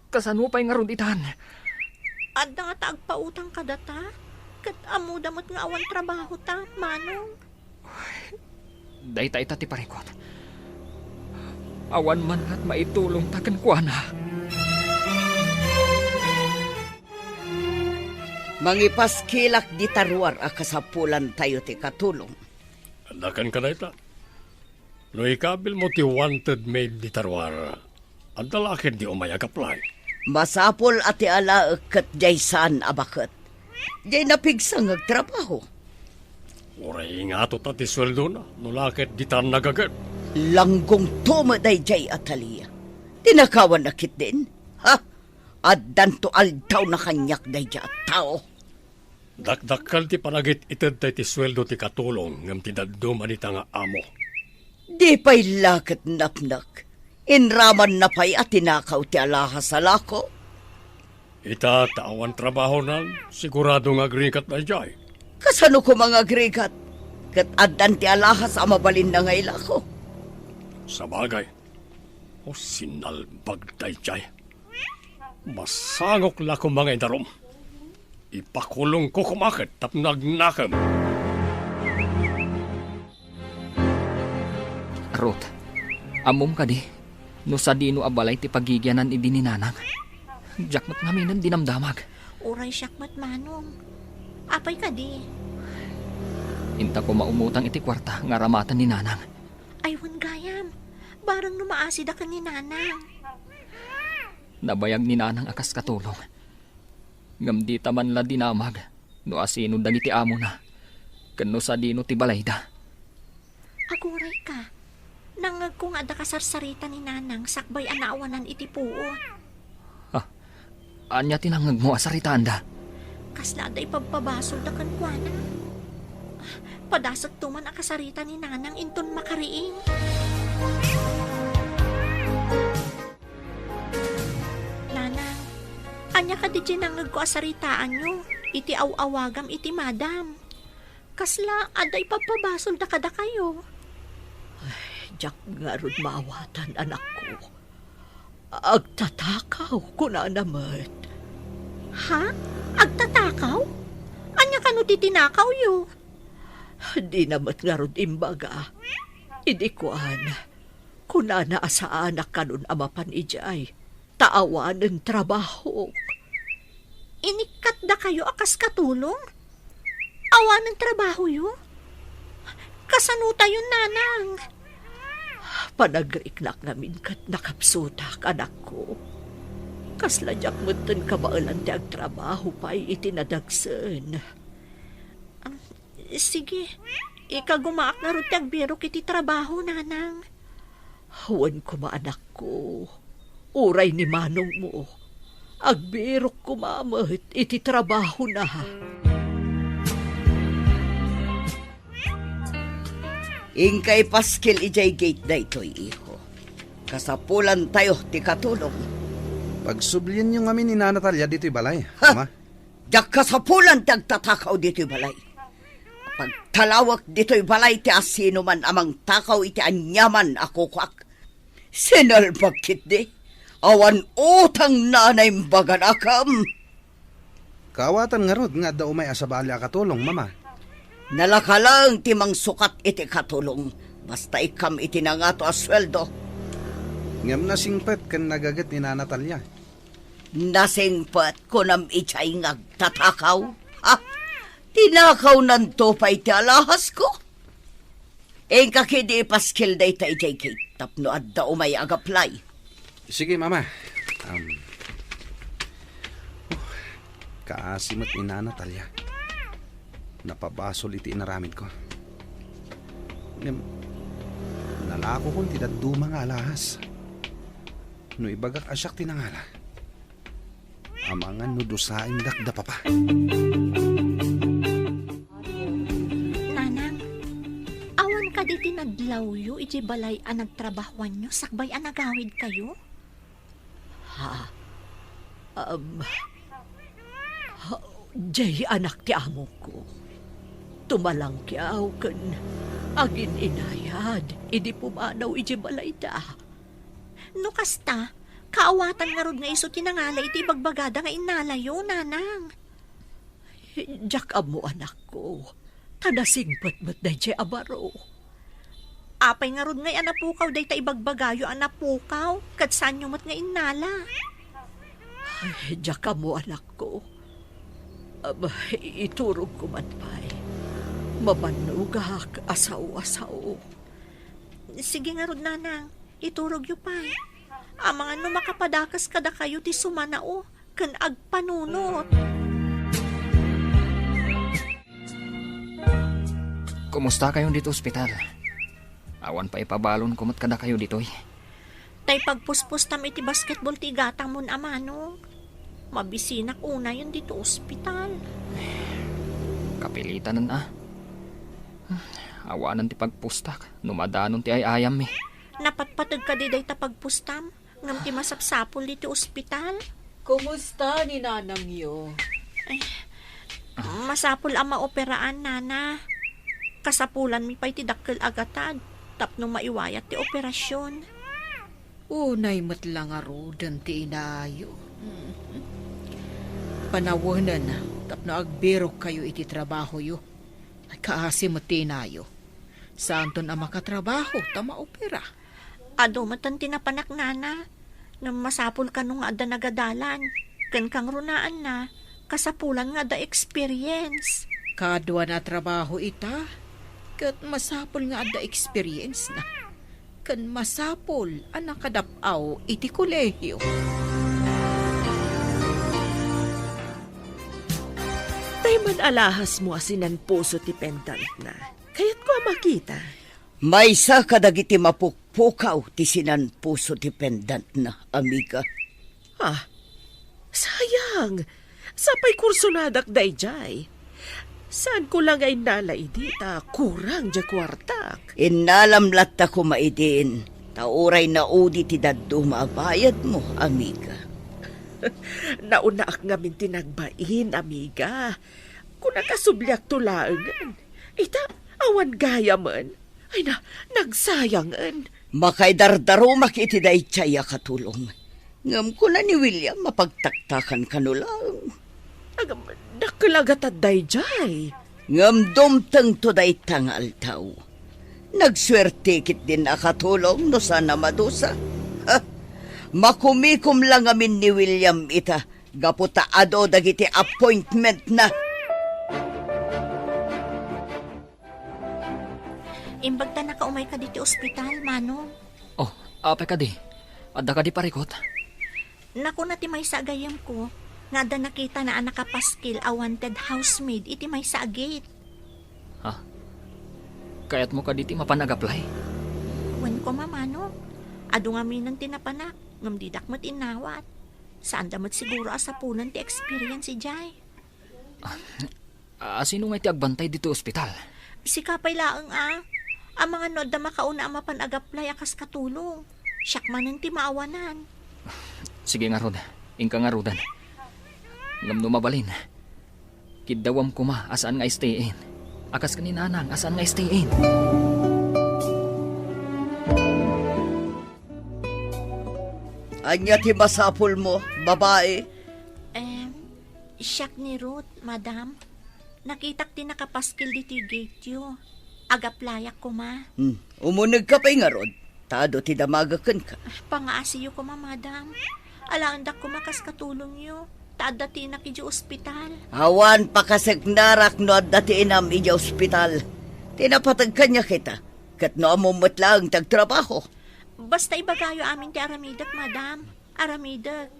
Kasano pay ngarud itan? Adda ngata agpautang kadata, ket ammoda met nga awan trabahota, Manong. Dayta ita ti parikut. Awan man ngarud maitulongta kenkuana. Mangipaskilak dita ruar a kasapulantayo ti katulong. Adda kenka dayta. No ikabilmo ti wanted maid dita ruar, adda la ketdi umay ag-apply. Masapul a ti alaek ket diay saan a baket. Diay napigsa nga agtrabaho. Uray ingato ta ti sueldona, no la ket ditan nagaget. Langgongto met daydiay, Atalia. Tinakawanna ketdin? Ha? Addanto aldawna kaniak daydiay a tao. Dakdakkel ti panagit-itedta iti sueldo ti katulong ngem ti dadduma dita nga amo. Di pay la ket napnek. Inramanna pay a tinakaw ti alahas a lako. Ita ta awan trabahonan, sigurado nga agrigat daydiay. Kasano koma nga agrigat? Ket addan ti alahas a mabalinna nga ilako. Sabagay. O, sinalbag daydiay. Masangok la koma nga idarum. Ipakulongko koma ket tapno agnakem. Ruth, ammom kadi no sadino a balay ti pagigianan idi ni Nanang? Diak met ngaminen dinamdamag. Uray siak met, Manong. Apay kadi? Inta koma umutang iti kuarta nga aramaten ni Nanang. Ay, wen gayam. Bareng no maasida ken ni Nanang. Nabayag ni Nanang a kas katulong. Ngem dita man la dinamag no asino dagiti amona ken no sadino ti balayda. Agurayka. Nangngegko nga adda kasarsarita ni Nanang sakbay a naawanan iti puot. Ah, ania ti nangngegmo a saritaanda? Kasla adda ipabpabasolda kenkuana. Padasekto man a kasarita ni Nanang inton makariing. Nanang, ania kadi ti nangngegko a saritaanyo iti aw-awagam iti madam? Kasla adda ipabpabasolda kadakayo? Ay, diak ngarud maawatan, anakko. Agtatakaw, kunana met. Ha? Agtatakaw? Ania kano ti tinakawyo? Dina met ngarud imbaga. Idi kuan, kunana a saanak kanon a mapan idiay, ta awanen trabahok. Inikkatdakayo a kas katulong? Awanen trabahoyo? Kasanotayon, Nanang? Panagriknak ngamin ket nakapsutak, anakko. Kasla diak metten kabaelan ti agtrabaho pay iti nadagsen. Sige, ikagumaak ngarud ti agbirok iti trabaho, Nanang. Wen koma, anakko, uray ni manongmo, agbirok koma met iti trabahona. Inka ipaskil idiay gate daytoy, iho. Kasapulantayo ti katulong. Pagsublienyo ngamin ni Nana Talia ditoy balay, Ha? Ama. Diak kasapulan ti agtatakaw ditoy balay. Pagtalawek ditoy balay ti asinoman a mangtakaw iti aniaman a kukuak. Sinalbag ketdi. Awan utang na naimbagan akam. Kaawatan ngarud nga adda umay a sabali a katulong, Mama. Nalaka laeng ti mangsukat iti katulong. Basta ikkam iti nangato a sueldo. Ngem nasingpet ken nagaget ni Nana Talia. Nasingpet, kunam idiay nga agtatakaw? Ha? Tinakawnanto pay ti alahasko? Inka ketdi ipaskil dayta idiay gate tapno adda umay agaplay. Sige, Mama. Um, kaasi met ni Nana Talia. Napabasol iti inaramidko. Ngem, nalakokon ti dadduma nga alahas. No ibagak a siak ti nangala, amangan no dusaendak da papa. Nanang, awan kadi ti nadlawyo iti balay a nagtrabahoanyo sakbay a nagawidkayo? Ha? Um, ha, jay anak ti amokko. Tumalangkiaw ken agin-inayad idi pumanaw iti balayda. No kasta, kaawatan ngarud nga isu ti nangala iti ibagbagada nga innalayo, Nanang. Diak ammo, anakko, ta nasingpet met daydiay a baro. Apay ngarud ngay a napukaw dayta ibagbagayo a napukaw, ket saanyo met nga innala? Ay, diak ammo, anakko. Am, iturogko man pay. Mabannogak a sao a sao. Sige ngarud, Nanang, iturogyo pay. Amangan no makapadakes kadakayo ti sumanao ken agpanunot. Kumustakayon ditoy ospital? Awan pay ipabalonko met kadakayo ditoy. Tay pagpuspustam iti basketball ti igatangmon a manok. Mabisinak unayen ditoy ospital. Kapilitanen a. Awanen ti pagpustak no madanon ti ay-ayammi. Napatpateg kadi dayta pagpustam? Ngem ti masapsapul ditoy ospital? Kumusta ni nanangyo? Ay, masapul a maoperaan, Nana. Kasapulanmi pay ti dakkel a gatad tapno maiwayat ti operasyon. Unay met la ngaruden ti inayo. Panawenen tapno agbirokkayo iti trabahoyo. Ay, kaasi met ti inayo. Saanton a makatrabaho ta maopera. Adu metten ti napanak, Nana. Ngem masapul kano nga adda nagadalan. Ken kangrunaanna, kasapulan nga adda experience. Kaduana a trabaho ita, ket masapul nga adda experience na. Ken masapul a nakadap-aw iti kolehio. Tay man alahasmo a sinanpuso ti pendantna. Kayatko a makita. Maysa kadagiti mapukpukaw ti sinanpuso ti pendantna, amiga. Ah, sayang. Sapay kursonadak daydiay. Saanko la nga innala idi ta kurang diay kuartak. Innalam latta koma idin, ta uray naudi ti dadduma a bayadmo, amiga. Naunaak ngamin ti nagbain, amiga. Kunak a subliakto laengen. Ita, awan gayamen. Ay na, nagsayangen. Makaidardarumak iti daydiay a katulong. Ngem kuna ni William, mapagtaktakan kano laeng. Agam, dakkel a gatad daydiay. Ngem dumtengto dayta nga aldaw. Nagsuerte ketdin a katulong no saan a madusa. Ha? Makumikom la ngamin ni William ita, gapu ta adu dagiti appointmentna. Imbag ta nakaumay kadi ti ospital, Manong. Oh, apay kadi? Adda kadi parikut? Nakuna ti maysa a gayyemko nga adda nakitana a nakapaskil a wanted housemaid iti maysa a gate. Ha? Kayatmo kadi ti mapan ag-apply? Wen koma, Manong. Adu ngaminen ti napanak, ngem didak met innawat. Saanda met siguro a sapulen ti experience idiay. Ah, sino ngay ti agbantay ditoy ospital? Sika pay laeng a. Amangan no adda makauna a mapan ag-apply a kas katulong. Siak manen ti maawanan. Sige ngarud, inka ngaruden. Ngem no mabalin, kiddawem koma a saan nga stay-in. A kas ken ni nanang a saan nga stay-in. Ania ti masapulmo, babai? Em, siak ni Ruth, madam. Nakitak ti nakapaskil ditoy gateyo. Ag-applyak koma. Hmm, umunegka pay ngarud. Ta adu ti damagek kenka. Pangaasiyo koma, madam. Alaendak koma kas katulongyo. Ta adda ti inak idiay ospital. Awan pakaseknarak no adda ti inam idiay ospital. Ti napateg kaniak ita, ket no ammom met laeng ti agtrabaho. Basta ibagayo amin ti aramidek, madam. Aramidek.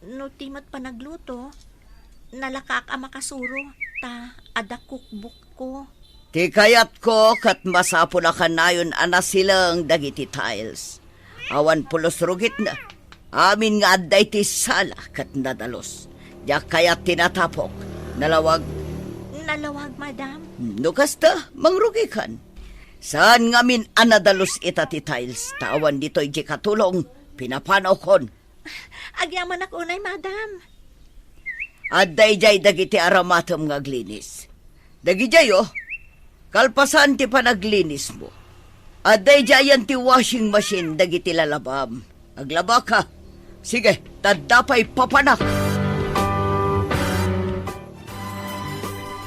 No ti met panagluto, nalakaak a makasuro, ta adda cookbookko. Ti kayatko ket masapul a kanayon a nasileng dagiti tiles. Awan pulos rugitna. Amin nga adda iti sala ket nadalus. Diak kayat ti natapok. Nalawag. Nalawag, madam. No kasta, mangrugikan. Saan ngamin a nadalus ita ti tiles, ta awan ditoy di katulong, pinapanawkon. Agyamanak unay, madam. Adda idiay dagiti aramatem nga aglinis. Dagidiay, o, kalpasan ti panaglinismo, adda idiayen ti washing machine dagiti lalabam. Aglabaka. Sige, ta adda pay papanak.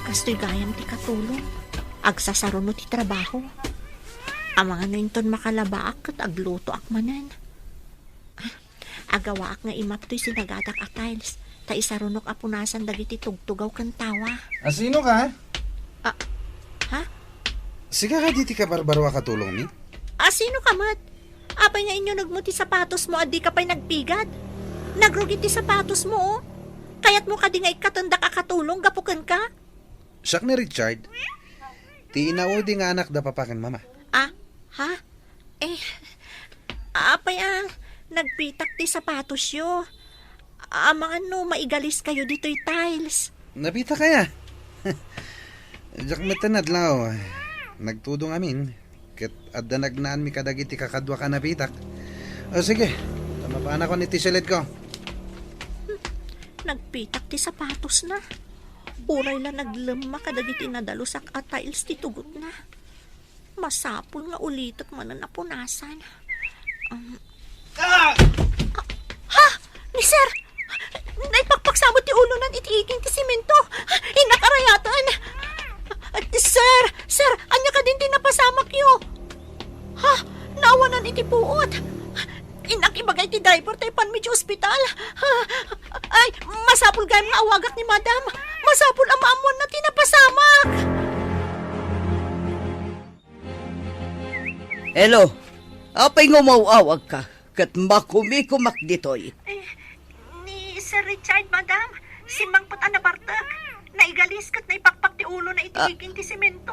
Kastoy gayam ti katulong. Agsasaruno ti trabaho. Amangan no inton makalabaak ket aglutoak manen. Agawaak nga imap toy sinagadak a tiles, ta isarunok a punasan dagiti tugtugaw ken tawa. Asino ka? Ah, ha? Sika kadi ti kabarbaro a katulongmi? Asino ka met? Apay nga inyunegmo ti sapatosmo a dika pay nagpigad? Nagrugi ti sapatosmo, o. Kayatmo kadi nga ikkatendak a katulong gapu kenka? Siak ni Richard, ti inaudi nga anak da papa ken mama. Ah, ha? Eh, apay a nagpitak ti sapatosyo? Amangan no maigaliskayo ditoy tiles. Napitak aya? Diak met adlaw. Nagtudong amin. Ket adda nagnaanmi kadagiti kakaduak a napitak. O, sige, ta mapanakon iti silidko. Nagpitak ti sapatosna. Uray la naglemma kadagiti nadalusak a tiles ti tugotna. Masapul nga ulitek manen a punasan. Um, Ah! Ha? Ni Sir! Naipakpaksamot ti ulonan iti iging ti semento. Innak a rayaten. Sir! Sir! Ania kadin ti napasamakyo? Ha? Naawanan iti puot. Innak ibagay ti driver ta ipanmi iti ospital. Ay, masapul gayam nga awagak ni Madam. Masapul a maammoanna ti napasamak. Hello. Apay nga umaw-awagka ket makumikumak ditoy? Eh, ni Sir Richard, Madam, simmangpet a nabartek. Naigalis ket naipakpak ti ulona iti Ah. iging ti semento.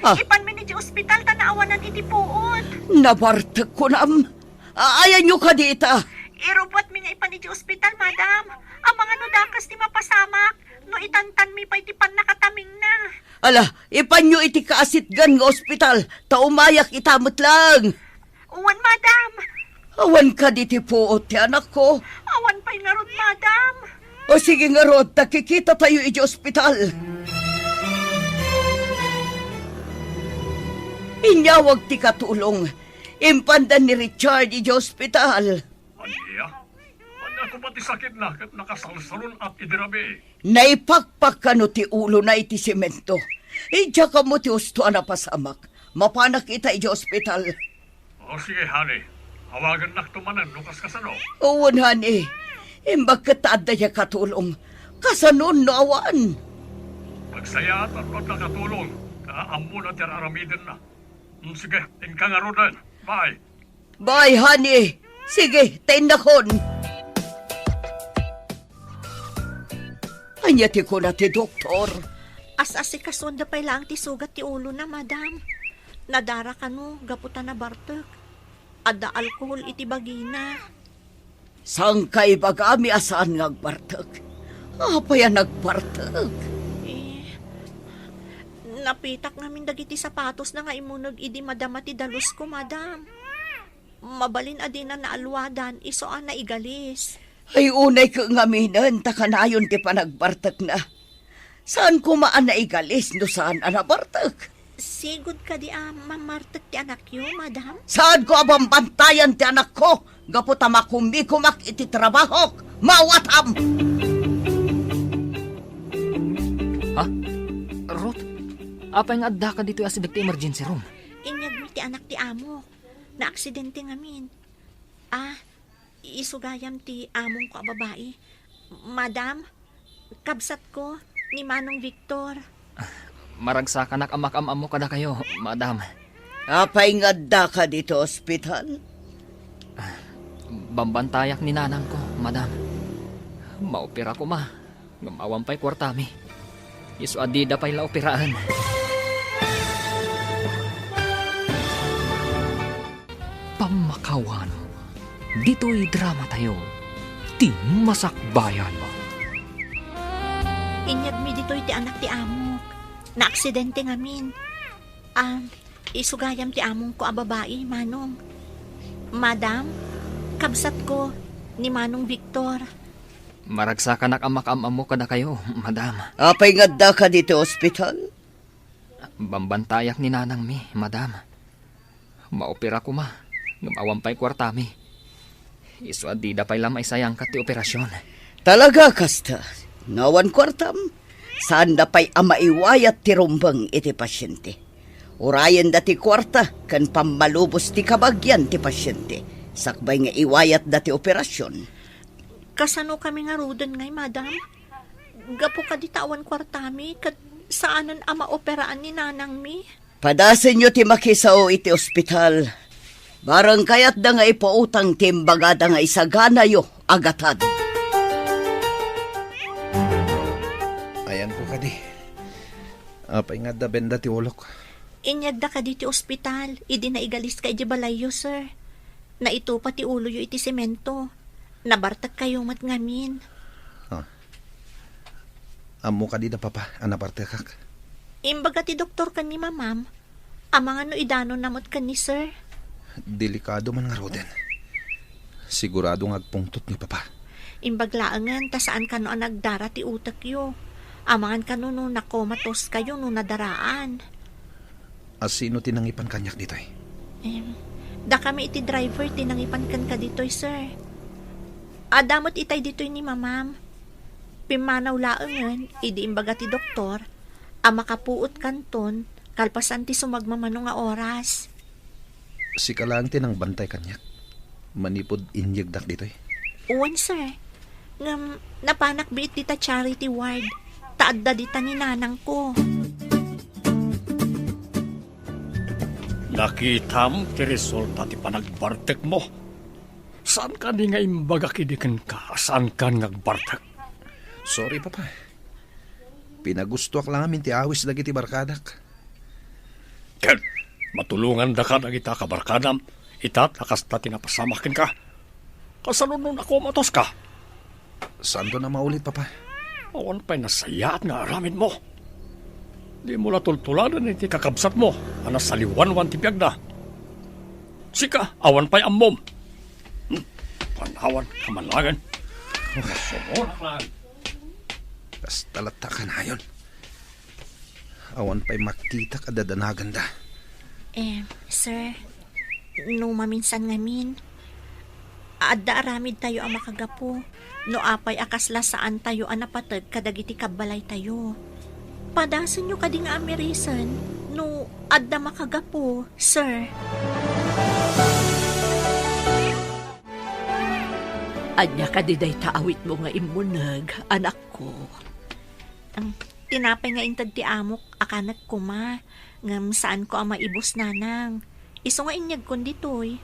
Ah. Ipanmi idiay ospital ta naawanan iti puot. Nabartek kunam? A-, ayanyo kadi ita? Irubbuatmi nga ipan idiay ospital, Madam. Amangan no dakes ti mapasamak, no itantanmi pay ti pannakatamingna. Ala, ipanyo iti kaasitgan nga ospital, ta umayak ita met laeng. Wen, Madam. Awan kadi ti puot ti anakko? Awan pay ngarud, Madam. O sige ngarud, ta kikitatayo idiay ospital. Inyawag ti katulong. Impanda ni Richard idiay ospital. Ania? Ania koma ti sakitna ket nakasalsalun-at idi rabii? Naipakpak kano ti ulona iti semento. Idiak ammo ti husto a napasamak. Mapanak ita idiay ospital. O, sige, honey. Awagannakto manen no kaskasano. Wen, honey. Imbag ket ta adda diay katulong. Kasanon no awan? Agsayaat no adda katulong, ta ammona ti ar-aramidenna. Mm, sige, inka ngaruden. Bye. Bye, honey. Sige, ta innakon. Ania ti kuna ti doktor? As-asikasuanda pay laeng ti sugat ti ulona, Madam. Nadara kano gapu ta nabartek. Adda alkohol iti bagina. Saanka ibagami a saan nga agbartek? Apay a nagbartek? Eh, napitak ngamin dagiti sapatosna nga immuneg idi madama ti dalusko, Madam. Mabalin a dina naaluadan, isu a naigalis. Ay, unay ket ngaminen ta kanayon ti panagbartekna. Saan koma a naigalis no saan a nabartek? Sigud kadi a mamartek ti anakyo, Madam? Saanko a bambantayan ti anakko gapu ta makumikumak iti trabahok. Maawatam! Ha? Ruth, apay nga addaka ditoy asideg ti emergency room? Inyegmi ti anak ti amok. Naaksidente ngamin. Ah, isu gayam ti amongko a babai. Madam, kabsatko, ni Manong Victor. Maragsakanak a makaam-ammo kadakayo, madam. Apay nga addaka ditoy ospital? Bambantayak ni nanangko, madam. Maopera koma, ngem awan pay kuartami. Isu a dida pay la operaen. Pammakawan, ditoy dramatayo, ti Masakbayan. Inyegmi ditoy ti anak ti amok. Naaksidente ngamin. Ah, isu gayam ti amongko a babai, Manong. Madam, kabsatko, ni Manong Victor. Maragsakanak a makaam-ammo kadakayo, madam. Apay nga addaka ditoy ospital? Bambantayak ni nanangmi, madam. Maopera koma, ngem awan pay kuartami. Isu a dida pay la maisayangkat ti operasion. Talaga kasta? No awan kuartam, saanda pay a maiwayat ti rumbeng iti pasiente. Urayenda ti kuarta ken pammalubos ti kabagian ti pasiente, sakbay nga iwayatda ti operasion. Kasano kami ngaruden ngay, madam? Gapu kadi ta awan kuartami, ket saanen a maoperaan ni nanangmi? Padasenyo ti makisao iti ospital. Barang kayatda nga ipautang ti imbagada nga isaganayo a gatad. Ayanko kadi. Apay nga adda benda ti ulok? Inyegda kadi ti ospital, idi naigaliska idiay balayyo, sir. Naitupa ti uloyo iti semento. Nabartekkayo met ngamin. Ah. Ammo kadi da papa a nabartekak? Imbaga ti doktor ken ni mamam, amangan no idanonna met ken ni sir. Delikado man ngaruden. Sigurado nga agpungtot ni papa. Imbag laengen ta saan kano a nagdara ti utekyo. Amangan kano no nakomatoskayo no nadaraan. A sino ti nangipan kaniak ditoy? Em, dakami iti driver ti nangipan kenka ditoy, sir. Adda met itay ditoy ni mamam. Pimmanaw laengen, idi imbaga ti doktor, a makapuot kanton kalpasan ti sumagmamano nga oras. Sika laeng ti nangbantay kaniak manipud inyegdak ditoy? Wen, sir. Ngem napanak biit dita charity ward, ta adda dita ni nanangko. Nakitam ti resulta ti panagbartekmo. Saan kadi nga imbagak idi kenka a saankan nga agbartek? Sorry, Papa. Pinagustoak la ngamin ti awis dagiti barkadak. Ken matulongandaka dagita kabarkadam ita ta kasta ti napasamak kenka. Kasano no nakomatoska? Saanton a maulit, Papa. Awan pay nasayaat nga aramidmo. Dimo la tultuladen iti kakabsatmo a nasaliwanwan ti biagna. Sika, awan pay ammom. Hmm, panawan, kamanagan. Sumurak na. Kasta latta kanayon. Awan pay makitak a dadanaganda. Eh, sir, no maminsan ngamin, adda aramidtayo a makagapu no apay a kasla saantayo a napateg kadagiti kabbalaytayo. Padasenyo kadi nga amirisen no adda makagapu, sir. Ania kadi dayta awitmo nga immuneg, anakko? Ang tinapay nga inted ti amok, akanak koma, ngem saanko a maibus, nanang. Isu nga inyegkon ditoy.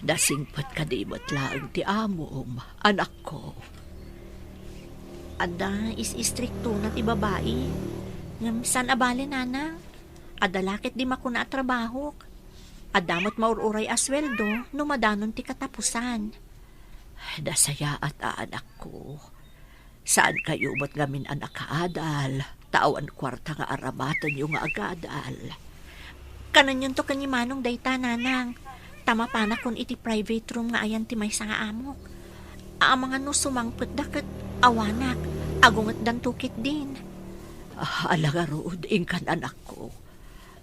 Nasingpet kadi met laeng ti amom, anakko? Adda is-istriktona ti babai. Ngem saan a bale, nanang. Adda la ket di makuna a trabahok. Adda met maur-uray a sueldo no madanon ti katapusan. Nasayaat a, anakko. Saankayo met ngamin a nakaadal, ta awan kuarta nga aramatenyo nga agadal. Kananyonto ken ni Manong dayta, nanang, ta mapanakon iti private room nga ayan ti maysa nga amok. Amangan no sumangpetda ket awanak, agungetdanto ketdin. Ah, ala ngarud, inkan, anakko.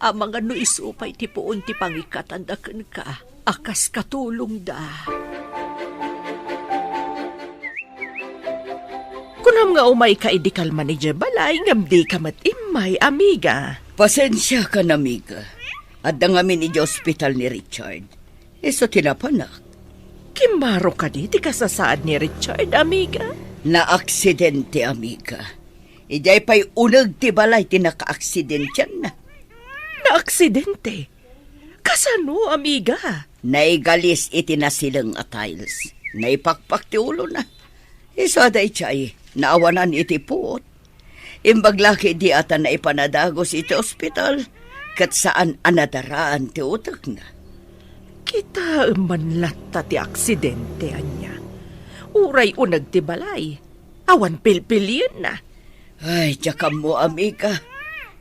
Amangan no isu pay ti puon ti pangikatanda kenka a kas katulongda. Kunam nga umayka idi kalman idiay balay ngem dika met immay, amiga. Pasensiakan, amiga. Adda ngamin idiay ospital ni Richard. Isu ti napanak. Kimmaro kadi ti kasasaad ni Richard, amiga? Naaksidente, amiga. Idiay pay uneg ti balay ti nakaaksidentianna. Naaksidente? Kasano, amiga? Naigalis iti nasileng a tiles. Naipakpak ti ulona. Isu a daydiay, naawanan iti puot. Imbag la ketdi a ta naipan a dagus iti ospital, ket saan a nadaraan ti utekna. Kitaem man latta ti aksidente, ania? Uray uneg ti balay, awan pilpilienna. Ay, diak ammo, amiga.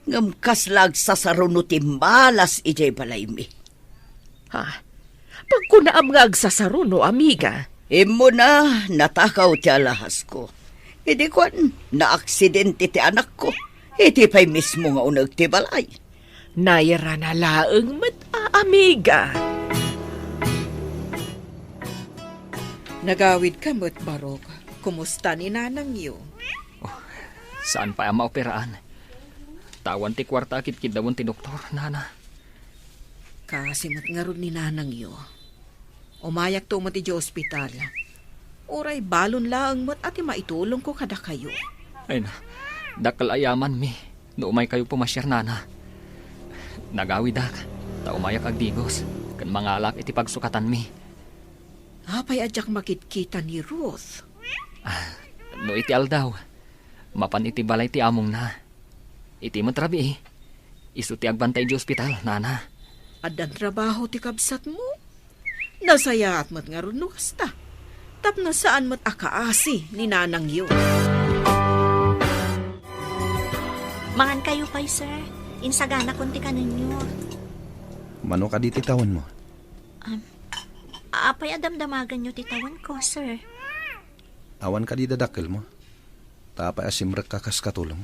Ngem kasla agsasaruno ti malas idiay balaymi. Ha? Pagkunaam nga agsasaruno, amiga? Immuna, natakaw ti alahasko. Idi kuan, naaksidente ti anakko. Iti pay mismo nga uneg ti balay. Nairana laeng met a, amiga. Nagawidka met, Barok. Kumusta ni nanangyo? Oh, saan pay a maoperaan. Ta awan ti kuarta a kitkiddawen ti doktor, nana. Kaasi met ngarud ni nanangyo. Umayakto met idiay ospital. Uray balon laeng met a ti maitulongko kadakayo. Ay na, dakkel a yamanmi no umaykayo pumasiar, nana. Nagawidak, ta umayak agdigos, ken mangalak iti pagsukatanmi. Apay a diak makitkita ni Ruth? Ah, no iti aldaw, mapan iti balay ti amongna. Iti met rabii, isu ti agbantay idiay ospital, nana. Addan trabaho ti kabsatmo? Nasayaat met ngarud no kasta. Tapno saan met a kaasi ni nanangyo. Mangankayo pay, sir. Insaganakon ti kanenyo. Mano kadi ti tawenmo? Um, apay a damdamaganyo ti tawenko, sir? Awan kadi dadakkelmo? Ta apay a simrekka kas katulong?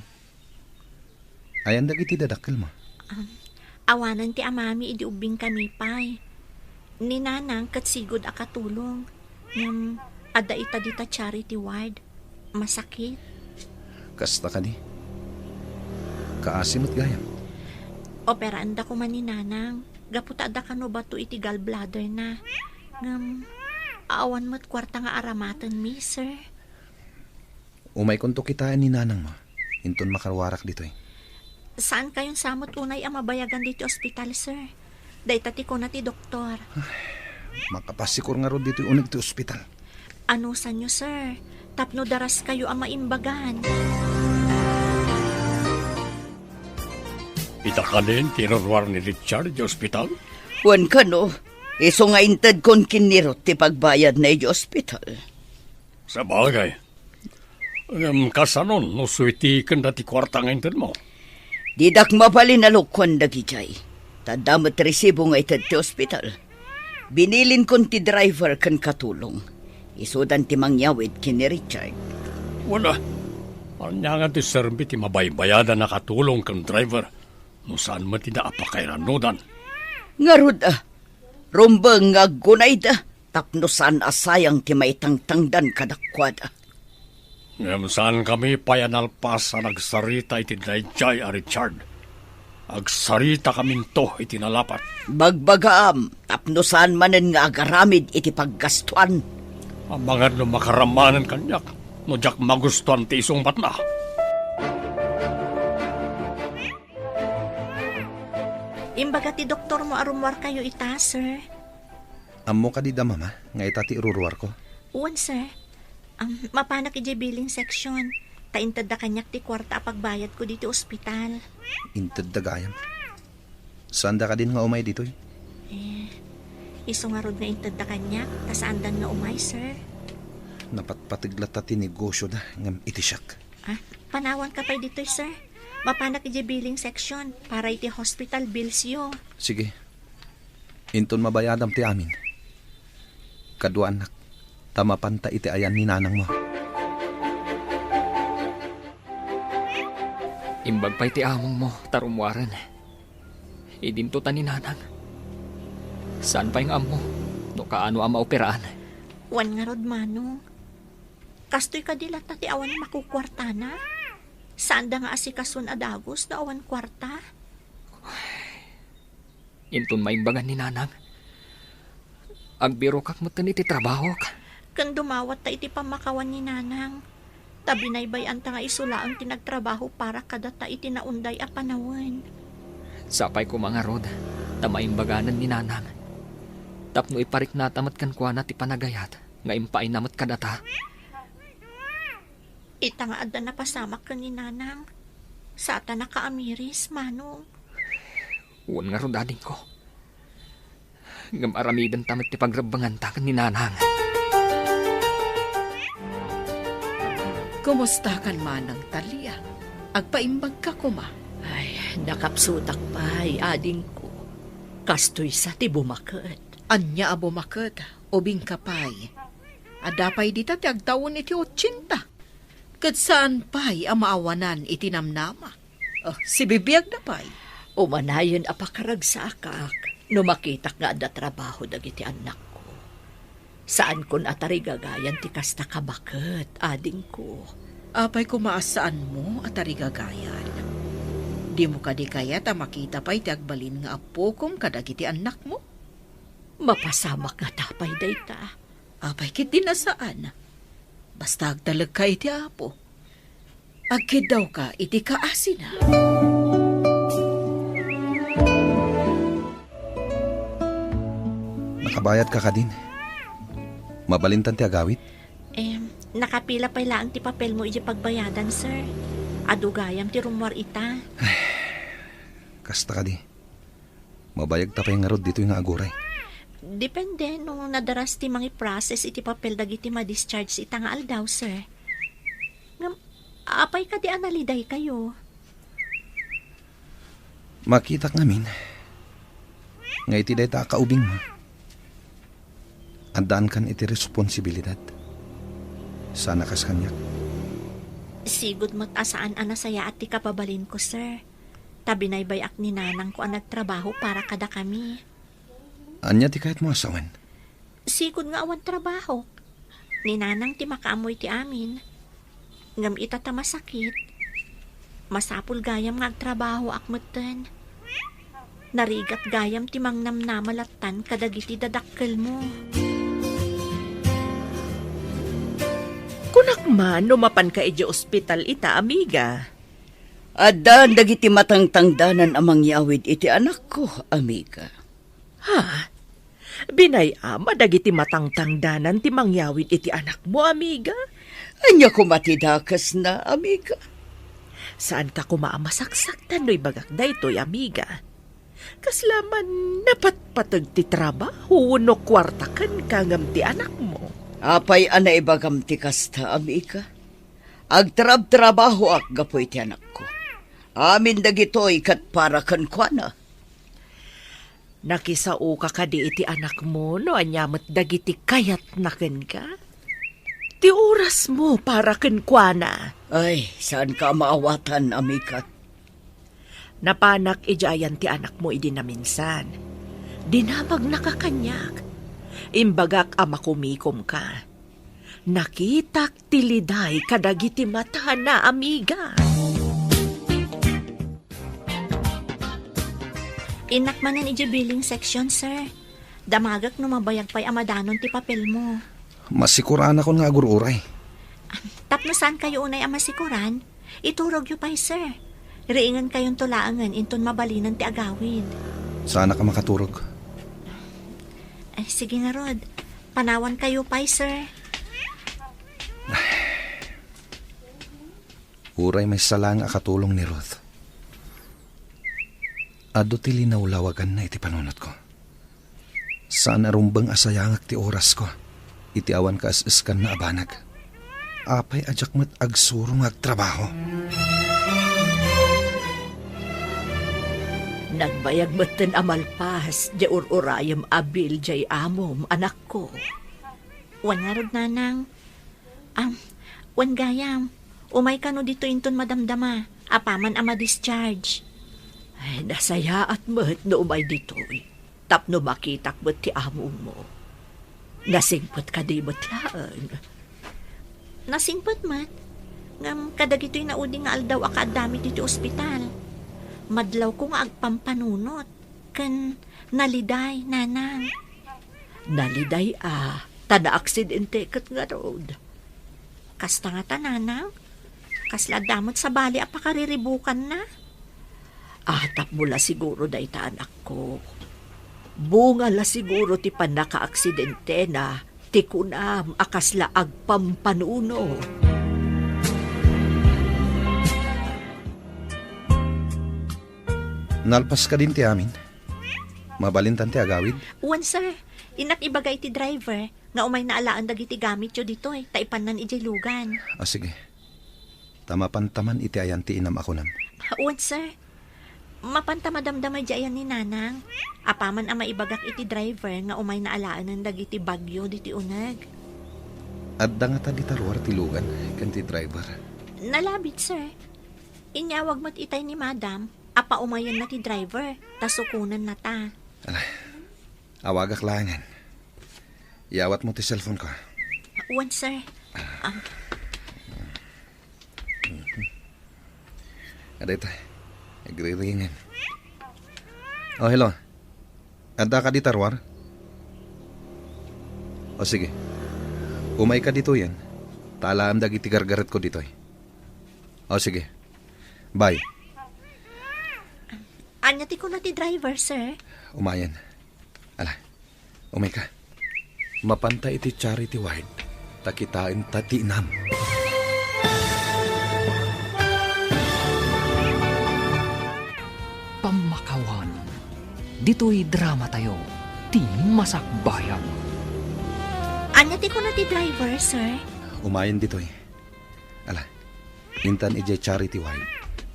Ayan dagiti dadakkelmo? Um, awanen ti amami idi ubbingkami pay. Ni nanang ket sigud a katulong. Ngem adda ita dita charity ward. Masakit. Kasta kadi? Kaasi met gayam. Operaenda koma ni nanang. Gapu ta adda kano bato iti gallbladderna. Ngem, awan met kuarta nga aramatenmi, sir. Umaykonto kitaen ni nanangmo, inton makaruarak ditoy. Saankayon sa met unay a mabayagan ditoy ospital, sir. Dayta ti kuna ti doktor. Makapasikur ngarud ditoy uneg ti ospital. Anusanyo, sir, tapno daraskayo a maimbagan. Ita kanen ti iruruar ni Richard idiay ospital? Wen kano, isu nga intedkon ken ni Ruth ti pagbayadna idiay ospital. Sabagay. Ngem kasanon no suitikenda ti kuarta nga intedmo? Didak mabalin a lukuan dagidiay. Ta adda met resibo nga ited ti ospital. Binilinkon ti driver ken katulong. Isudan ti mangyawid ken ni Richard. Wala. Ania nga ti serbi ti mabaybayadan a katulong ken driver no saan met ida a pakairanudan? Ngarud, a, rumbeng nga aggunayda tapno saan a sayang ti maitangtangdan kadakuada. Ngem saankami pay a nalpas a nagsarita iti daydiay a Richard. Agsarita kaminto iti nalapat. Bagbagaam tapno saan manen nga agaramid iti paggastuan. Amangan no makaramanen kaniak no diak magustuan ti isungbatna. Imbaga ti doktormo a rummuarkayo ita, sir. Ammo kadi da, Mama, nga ita ti iruruarko? Wen, sir. Am, mapanak idiay billing section. Ta intedda kaniak ti kuarta a pagbayadko ditoy ospital. Intedda gayam. Saanda kadin nga umay ditoy? Eh, isu ngarud nga intedda kaniak, ta saandan nga umay, sir. Napatpateg latta ti negosyoda ngem iti siak. Ah, panawanka pay ditoy, sir. Mapanak idiay billing section para iti hospital billsyo. Sige. Inton mabayadam ti amin, kaduaannak, ta mapanta iti ayan ni nanangmo. Imbag pay ti amongmo ta rummuaren. Idinto ta ni nanang. Saan pay nga ammo no kaano a maoperaan. Wen ngarud, Manong. Kastoy kadi latta ti awan makukuartana? Saanda nga asikasuen a dagus no awan kuarta? Inton maimbagan ni Nanang, agbirokak metten iti trabahok. Ken dumawatta iti pammakawan ni Nanang. Ta binaybay-anta nga isu laeng ti nagtrabaho para kadata iti naunday a panawen. Sapay koma ngarud, ta maimbaganen ni Nanang. Tapno ipariknata met kenkuana ti panagayat nga impaayna met kadata. Ita nga adda napasamak ken ni Nanang, saan ta nakaamiris, Manong. Wen ngarud, adingko. Ngem aramidenta met ti pagrebbenganta ken ni Nanang. Kumustakan, Manang Talia? Agpaimbagka koma? Ay, nakapsutak pay, adingko. Kastoy sa ti bumaket. Ania a bumaket? Ubingka pay. Adda pay dita ti agtawen iti otsenta. Ket saan pay a maawanan iti namnama. Oh, sibibiagda pay. Umanayon a pakaragsaakak no makitak nga adda trabaho dagiti annakko. Saankon a tarigagayan ti kasta a baket, adingko. Apay koma a saanmo a tarigagayan? Dimo kadi kayat a makita pay ti agbalin nga appokom kadagiti annakmo? Mapasamak ngata pay dayta. Apay ketdi a saan? Basta agtalekka iti Apo. Agkiddawka iti kaasina. Nakabayadka kadin? Mabalintan ti agawid? Em, nakapila pay laeng ti papelmo idiay pagbayadan, sir. Adu gayam ti rummuar ita. Kasta kadi. Mabayagta pay ngarud ditoy nga aguray. Depende no nadaras ti mangiprocess iti papel dagiti ma-discharge ita nga aldaw, sir. Ngem, apay kadi a nalidaykayo? Makitak ngamin nga iti dayta a kaubingmo, addaankan iti responsibilidad. Saan a kas kaniak. Sigud met a saan a nasayaat ti kababalinko, sir. Ta binaybay-ak ni nanangko a nagtrabaho para kadakami. Ania ti kayatmo a sawen? Sigud nga awan trabahok. Ni nanang ti makaammo iti amin. Ngem ita ta masakit, masapul gayam nga agtrabahoak metten. Narigat gayam ti mangnamnama lattan kadagiti dadakkelmo. Kunak man no mapanka idiay ospital ita, amiga. Addan dagiti matangtangdanan a mangyawid iti anakko, amiga. Ha? Binay-am a dagiti matangtangdanan ti mangyawid iti anakmo, amiga? Ania koma ti dakesna, amiga? Saanka koma a masaksaktan no ibagak daytoy, amiga. Kasla man napatpateg ti trabaho wenno kuarta kenka ngem ti anakmo. Apay a naibagam ti kasta, amiga? Agtrabtrabahoak gapu iti anakko. Amin dagitoy ket para kenkuana. Nakisaoka kadi iti anakmo no ania met dagiti kayatna kenka? Ti orasmo para kenkuana. Ay, saanka a maawatan, amiga. Napanak idiay ayan ti anakmo idi naminsan. Dinamagnaka kaniak. Imbagak a makumikomka. Nakitak ti liday kadagiti matana, amiga. Innak manen idiay billing section, sir. Damagek no mabayag pay a madanon ti papelmo. Masikuranakon nga agur-uray. Tapno saankayo unay a masikuran, iturogyo pay, sir. Riingenkayonto laengen inton mabalinen ti agawid. Saanak a makaturog. Ay, sige ngarud. Panawankayo pay, sir. Uray maysa laeng a katulong ni Ruth. Adu ti linawlawaganna iti panunotko. Saan a rumbeng a sayangek ti orasko iti awan kaes-eskanna a banag. Apay a diak met agsuro nga agtrabaho? Nagbayag metten a malpas diay ur-urayem a bill diay amom, anakko. Wen ngarud, nanang. Am, wen gayam, umay kano ditoy inton madamdama, apaman a ma-discharge. Ay, nasayaat met no umay ditoy, tapno makitak met ti amongmo. Nasingpet kadi met laeng? Nasingpet met, ngem kadagitoy naudi nga aldaw a kaaddami ditoy ospital, madlawko nga agpampanunot. Naliday, Nanang. Naliday a, ta naaksidente ket ngarud. Kasta ngata, Nanang? Kasla adda met sabali a pakariribukanna? Ah, tapno la siguro dayta, anakko. Bunga la siguro ti pannakaaksidentena ti kunam a kasla agpampanuno. Nalpas kadin ti amin? Mabalintan ti agawid? Wen, sir. Innak ibaga iti driver nga umayna alaen dagiti gamityo ditoy, ta ipannan idiay lugan. Ah, sige. Ta mapanta man iti ayan ti inam a kunam. Wen, sir. Mapanta madamdama idiay ayan ni Nanang. Apaman a maibagak iti driver nga umayna alaenen dagiti bagyo ditoy uneg. Adda ngata dita ruar ti lugan ken ti driver? Nalabit, sir. Inyawag met itay ni Madam a paumayenna ti driver, ta sukonennata. Ala, awagak laengen. Iyawatmo ti cellphone-ko. Wen, sir. Ah. Adda ita. Agriringen. Oh, hello. Adda ka dita ruar? O, sige. Umayka ditoyen. Ta alaem dagiti gargaretko ditoy. O, sige. Bye. Ania ti kuna ti driver, sir? Umayen. Ala, umayka. Mapanta iti charity ward, ta kitaenta ti inam. Pammakawan, ditoy dramatayo, ti Masakbayan. Ania ti kuna ti driver, sir? Umayen ditoy. Ala, intan idiay charity ward,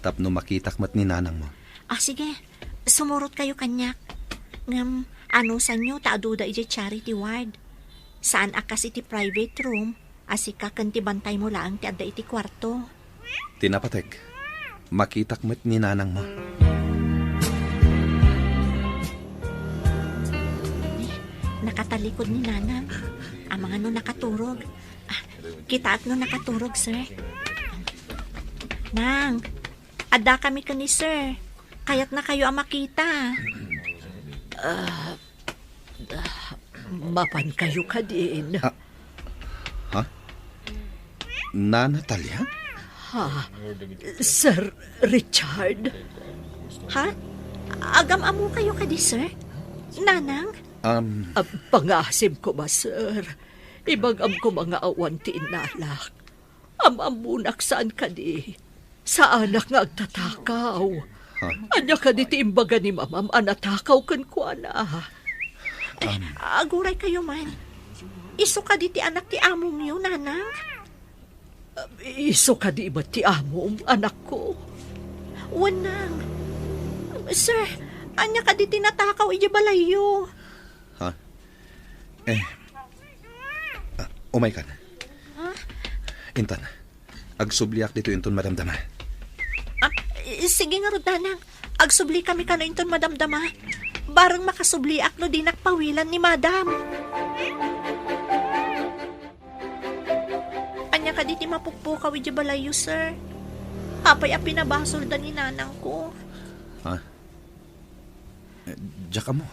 tapno makitak met ni nanangmo. Ah, sige. Sumurotkayo kaniak. Ngem, anusanyo ta aduda idiay charity ward. Saan a kas iti private room, a sika ken ti bantaymo laeng ti adda iti kuarto. Ti napatek, makitak met ni nanangmo. Nakatalikod ni nanang. Amangan no nakaturog. Ah, kitaek no nakaturog, sir. Nang, adda kami ken ni sir. Kayatnakayo a makita. Ah, ah, mapankayo kadin? Ah, ha? Nana Talia? Ha? Sir Richard? Ha? Agam-ammokayo kadi, sir? Nanang? Um, Ah, pangasim koma, sir. Ibagam koma nga awan ti innalak. Am-ammonak saan kadi. Saanak nga agtatakaw. Ha? Ania kadi ti imbaga ni mamam a natakaw kenkuana? Eh, Um. Aguraykayo man. Isu kadi ti anak ti amongyo, nanang? Isu kadi met ti amom, anakko? Wen, nang. Sir, ania kadi ti natakaw idiay balayyo? Ha? Eh. Ah, umaykan. Ha? Intan, agsubliak ditoy inton madamdama. Ah, i-, sige ngarud, nanang. Agsubli kami kano inton madamdama. Bareng makasubliak no dinak pawilan ni madam. Ania kadi ti mapukpukaw idiay balayyo, sir? Apay a pinabasolda ni nanangko? Ha? Eh, diak ammo.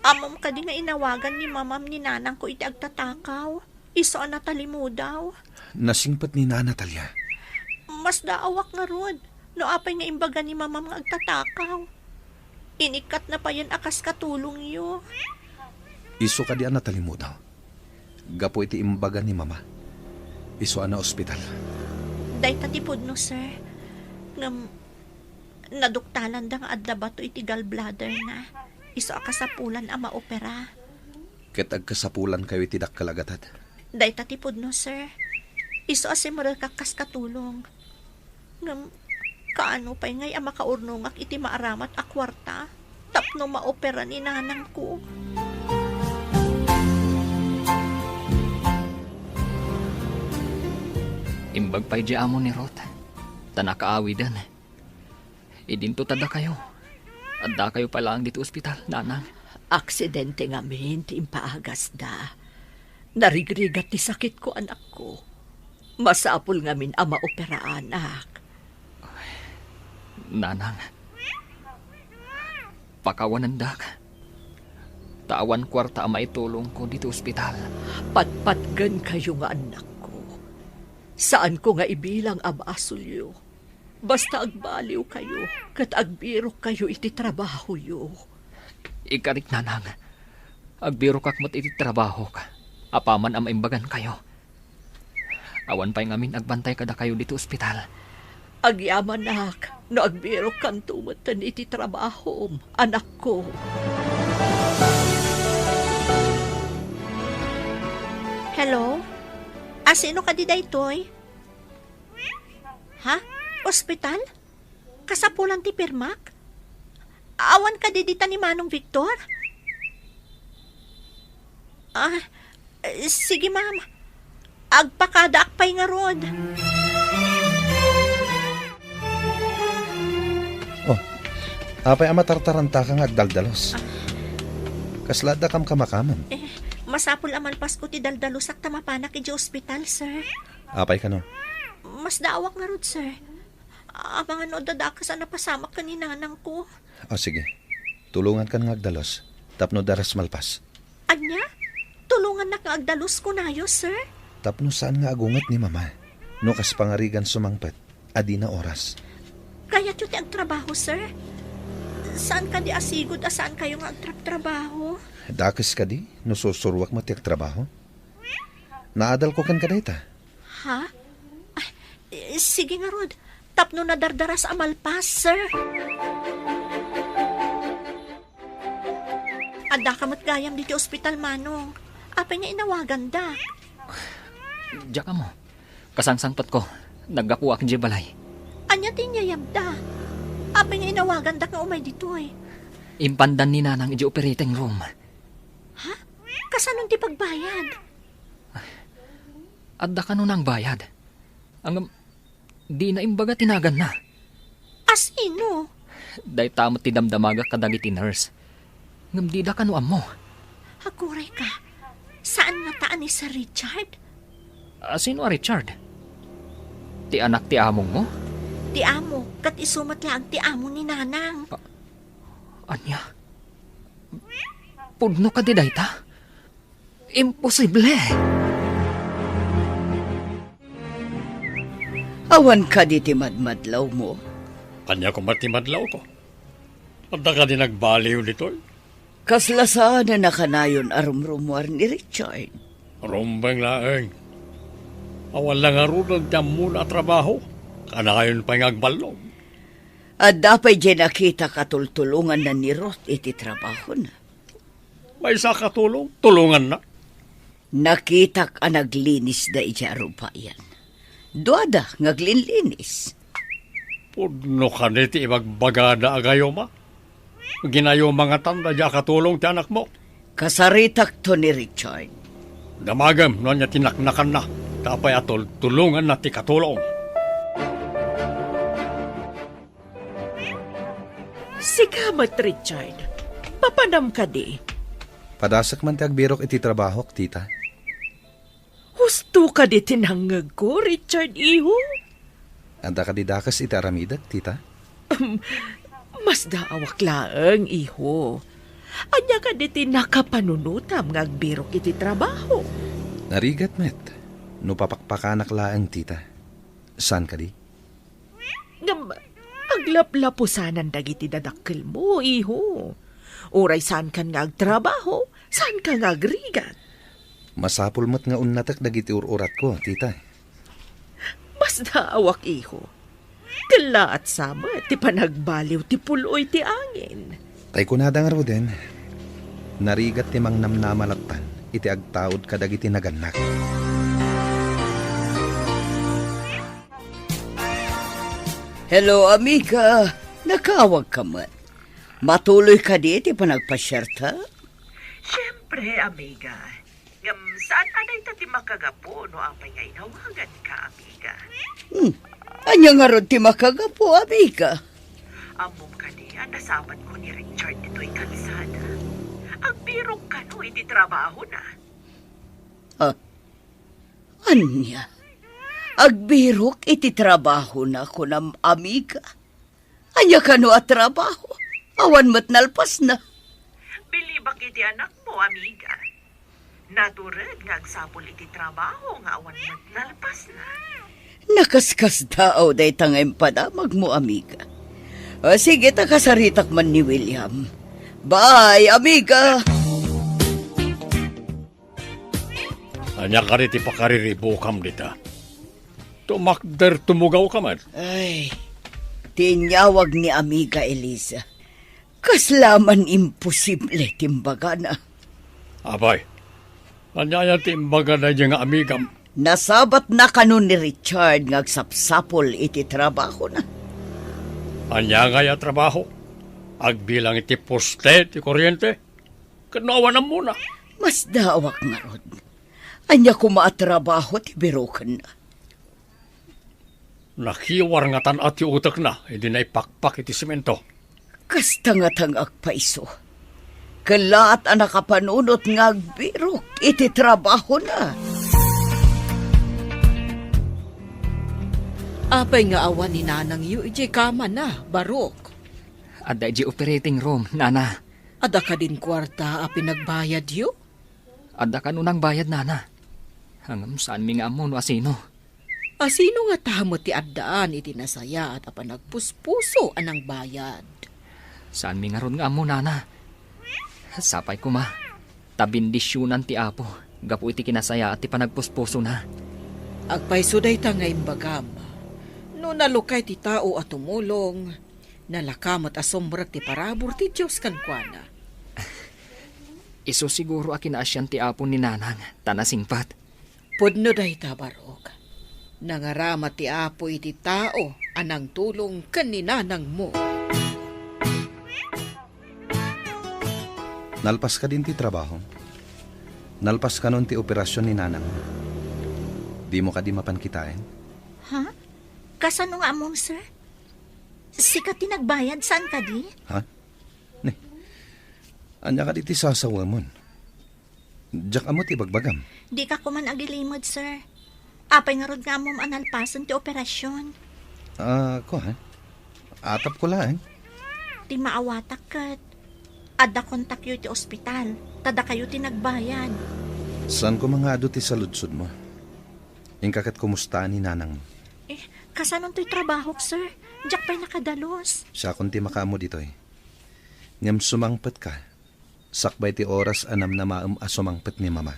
Ammom kadi nga inawagan ni mamam ni nanangko iti agtatakaw? Isu a natalimudaw. Nasingpet ni Nana Talia. Masdaawak ngarud no apay nga imbaga ni mamam nga agtatakaw. Inikkatna payen a kas katulongyo. Isu kadi a natalimudaw. Gapu iti imbaga ni mama, isu a naospital. Dayta ti pudno, sir. Ngem, naduktalanda nga adda bato iti gallbladderna. Isu a kasapulan a maopera. Ket agkasapulankayo iti dakkel a gatad. Dayta ti pudno, sir. Isu a simrekak kas katulong. Ngem, kaano pay ngay a makaurnongak iti maaramat a kuarta tapno maopera ni nanangko? Imbag pay di amo ni Ruth, ta nakaawiden. Idinto ta dakayo. Addakayo pay laeng ditoy ospital, nanang. Aksidente ngamin ti impaagasda. Narigrigat ti sakitko, anakko. Masapul ngamin a maoperaanak. Nanang, Pakawanendak. Ta awan kuarta a maitulongko ditoy ospital. Patpatgenkayo nga annakko. Saanko nga ibilang a basolyo. Basta agbaliwkayo ket agbirokkayo iti trabahoyo. Ikarik, Nanang. Agbirokak met iti trabahok. Apaman a maimbagankayo. Awan pay ngamin agbantay kadakayo ditoy ospital. Agyamanak no agbirokkanto metten iti trabahom, anakko. Hello? A, sino kadi daytoy? Ha? Ospital? Kasapulan ti pirmak? Awan kadi dita ni Manong Victor? Ah, eh, sige, ma'am. Agpakadaak pay ngarud. Oh, apay a matartarantaka nga agdaldalos? Ah. Kasla adda kamkamakaman? Eh, masapul a malpasko ti daldalusak ta mapanak idiay ospital, sir. Apay kano? Masdaawak ngarud, sir. Amangan no adda dakes a napasamak ken ni nanangko. O, sige. Tulongankan nga agdalus tapno daras malpas. Ania? Tulongannak nga agdalus, kunayo, sir? Tapno saan nga agunget ni Mama no kas pangarigan sumangpet a dina oras. Kayatyo ti agtrabaho, sir? Saan kadi a sigud a saankayo nga agtrabtrabaho? Dakes kadi no sursuruak met ti agtrabaho? Naadalko kenka dayta. Ha? Ay, eh, sige ngarud. Tapno nadardaras a malpas, sir. Addaka met gayam ditoy ospital, Manong. Apay nga inawaganda? Diak ammo. Kasangsangpetko. Naggapuak idiay balay. Ania ti inyayabda? Apay nga inawagandak nga umay ditoy? Impandan ni Nanang idiay operating room. Ha? Kasano ti pagbayad? Adda kano nangbayad? Ngem, dina imbaga ti naganna. A sino? Dayta met ti damdamagak kadagiti nurse. Ngem dida kano ammo. Aguray ka. Saan ngata a ni Sir Richard? A sino a Richard? Ti anak ti amongmo? Ti amo, ket isu met laeng ti amo ni Nanang. A-, ania? Pudno kadi dayta? Imposible! Awan kadi ti madmadlawmo? Ania koma ti madlawko? Adda kadi nagbaliw ditoy? Kasla saanen a kanayon a rumrumuar ni Richard? Rumbeng laeng. Awan la ngaruden ti ammona a trabaho. Kanayon pay nga agballog. Adda pay diay nakitak a tultulonganna ni Ruth iti trabahona. Maysa a katulong, tulonganna. Nakitak a naglinisda idiay arubayan. Duada nga aglinlinis. Pudno kadi ti ibagbagada a gayuma? Ginayuma ngatanda diay a katulong ti anakmo? Kasaritakto ni Richard. Damagem no ania ti naknakanna, ta apay a tultulonganna ti katulong. Sika met, Richard. Papanam kadi? Padasek man ti agbirok iti trabahok, tita. Husto kadi ti nangngegko, Richard, iho? Adda kadi dakes iti aramidek, tita? Masdaawak laeng, iho. Ania kadi ti nakapanunotam nga agbirok iti trabaho? Narigat met, no papakpakanak laeng, tita. Saan kadi? Ngem, aglaplapusanan dagiti dadakkelmo, iho. Uray saankan nga agtrabaho, saanka nga agrigat. Masapul met nga unnatek dagiti ur-uratko, tita. Masdaawak, iho. Kellaat sa met ti panagbaliw ti pul-oy ti angin. Tay kunada ngaruden, narigat ti mangnamnama lattan iti agtaud kadagiti nagannak. Hello, amiga. Nakaawagka met. Matuloy kadi ti panagpasiarta? Siempre, amiga. Ngem saan a dayta ti makagapu no apay nga inawaganka, amiga? Hmm. Ania ngarud ti makagapu, amiga? Ammom kadi a nasabatko ni Richard ditoy kalsada? Agbirok kano iti trabahona? Ah, ania? Agbirok iti trabahona, kunam, amiga? Ania kano a trabaho? Awan met nalpasna. Bilibak iti anakmo, amiga. Natured nga agsapul iti trabaho nga awan met nalpasna. Nakaskasdaaw dayta nga impadamagmo, amiga. O, sige, ta kasaritak man ni William. Bye, amiga! Ania kadi ti pakariribukam dita? Tumakder tumugaw ka man. Ay, ti inyawag ni Amiga Eliza. Kasla man imposible ti imbagana. Apay, ania aya ti imbagana daydiay nga amigam? Nasabatna kano ni Richard nga agsapsapul iti trabahona. Ania ngay a trabaho? Agbilang iti poste ti kuryente? Ket no awan ammona? Masdaawak ngarud. Ania koma a trabaho ti birokenna? Nakiwar nga tan-at ti utekna idi naipakpak iti semento. Kasta ngata nga agpayso. Kellaat a nakapanunot nga agbirok iti trabahona. Apay nga awan ni nanangyo idiay kamana, Barok? Adda idiay operating room, nana. Adda kadin kuarta a pinagbayadyo? Adda kano nangbayad, nana. Ngem saanmi nga ammo no asino. Asino ngata met ti addaan iti nasayaat a panagpuspuso a nangbayad? Saanmi ngarud nga ammo, nana. Sapay koma, ta bendisionan ti Apo gapu iti kinasayaat ti panagpuspusona. Agpayso dayta nga imbagam. No nalukay ti tao a tumulong, nalaka met a sumrek ti parabur ti Dios kenkuana. Isu siguro a kinaasian ti Apo ni nanang, ta nasingpet. Pudno dayta, Barok. Nangarama ti Apo iti tao a nangtulong ken ni nanangmo. Nalpas kadin ti trabaho? Nalpas kanon ti operasion ni nanang? Dimo kadi mapan kitaen? Ha? Kasano nga ammom, sir? Sika ti nagbayad, saan kadi? Ha? Ni, ania kadi ti sasawamon? Diak ammo ti ibagbagam. Dika koman agilimed, sir. Apay ngarud nga ammom a nalpasen ti operasion? Ah, kuan. Atapko laeng. Ti maawatak ket adda kontakyo iti ospital, ta dakayo ti nagbayad. Saan koma nga adu ti saludsodmo? Inka ket kumusta ni nanangmo? Eh, kasanontoy trabahok, sir? Diak pay nakadalus. Siakon ti makaammo ditoy. Ngem sumangpetka, sakbay ti oras a namnamaem a sumangpet ni Mama.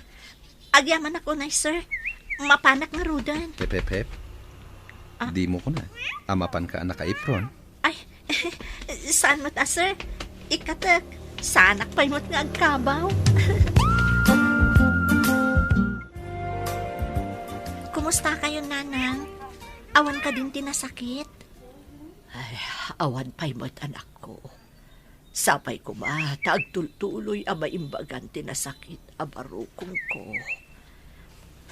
Agyamanak unay, sir. Mapanak ngaruden. Hep, hep, hep. Ah? Dimo kuna a mapanka a naka-apron? Ay, saan met a, sir. Ikkatek, saanak pay met nga agkabaw. Kumusta kayo, Nanang? Awan kadin ti nasakit? Ay, awan pay met, anakko. Sapay koma ta agtultuloy a maimbagan ti nasakit a barukongko.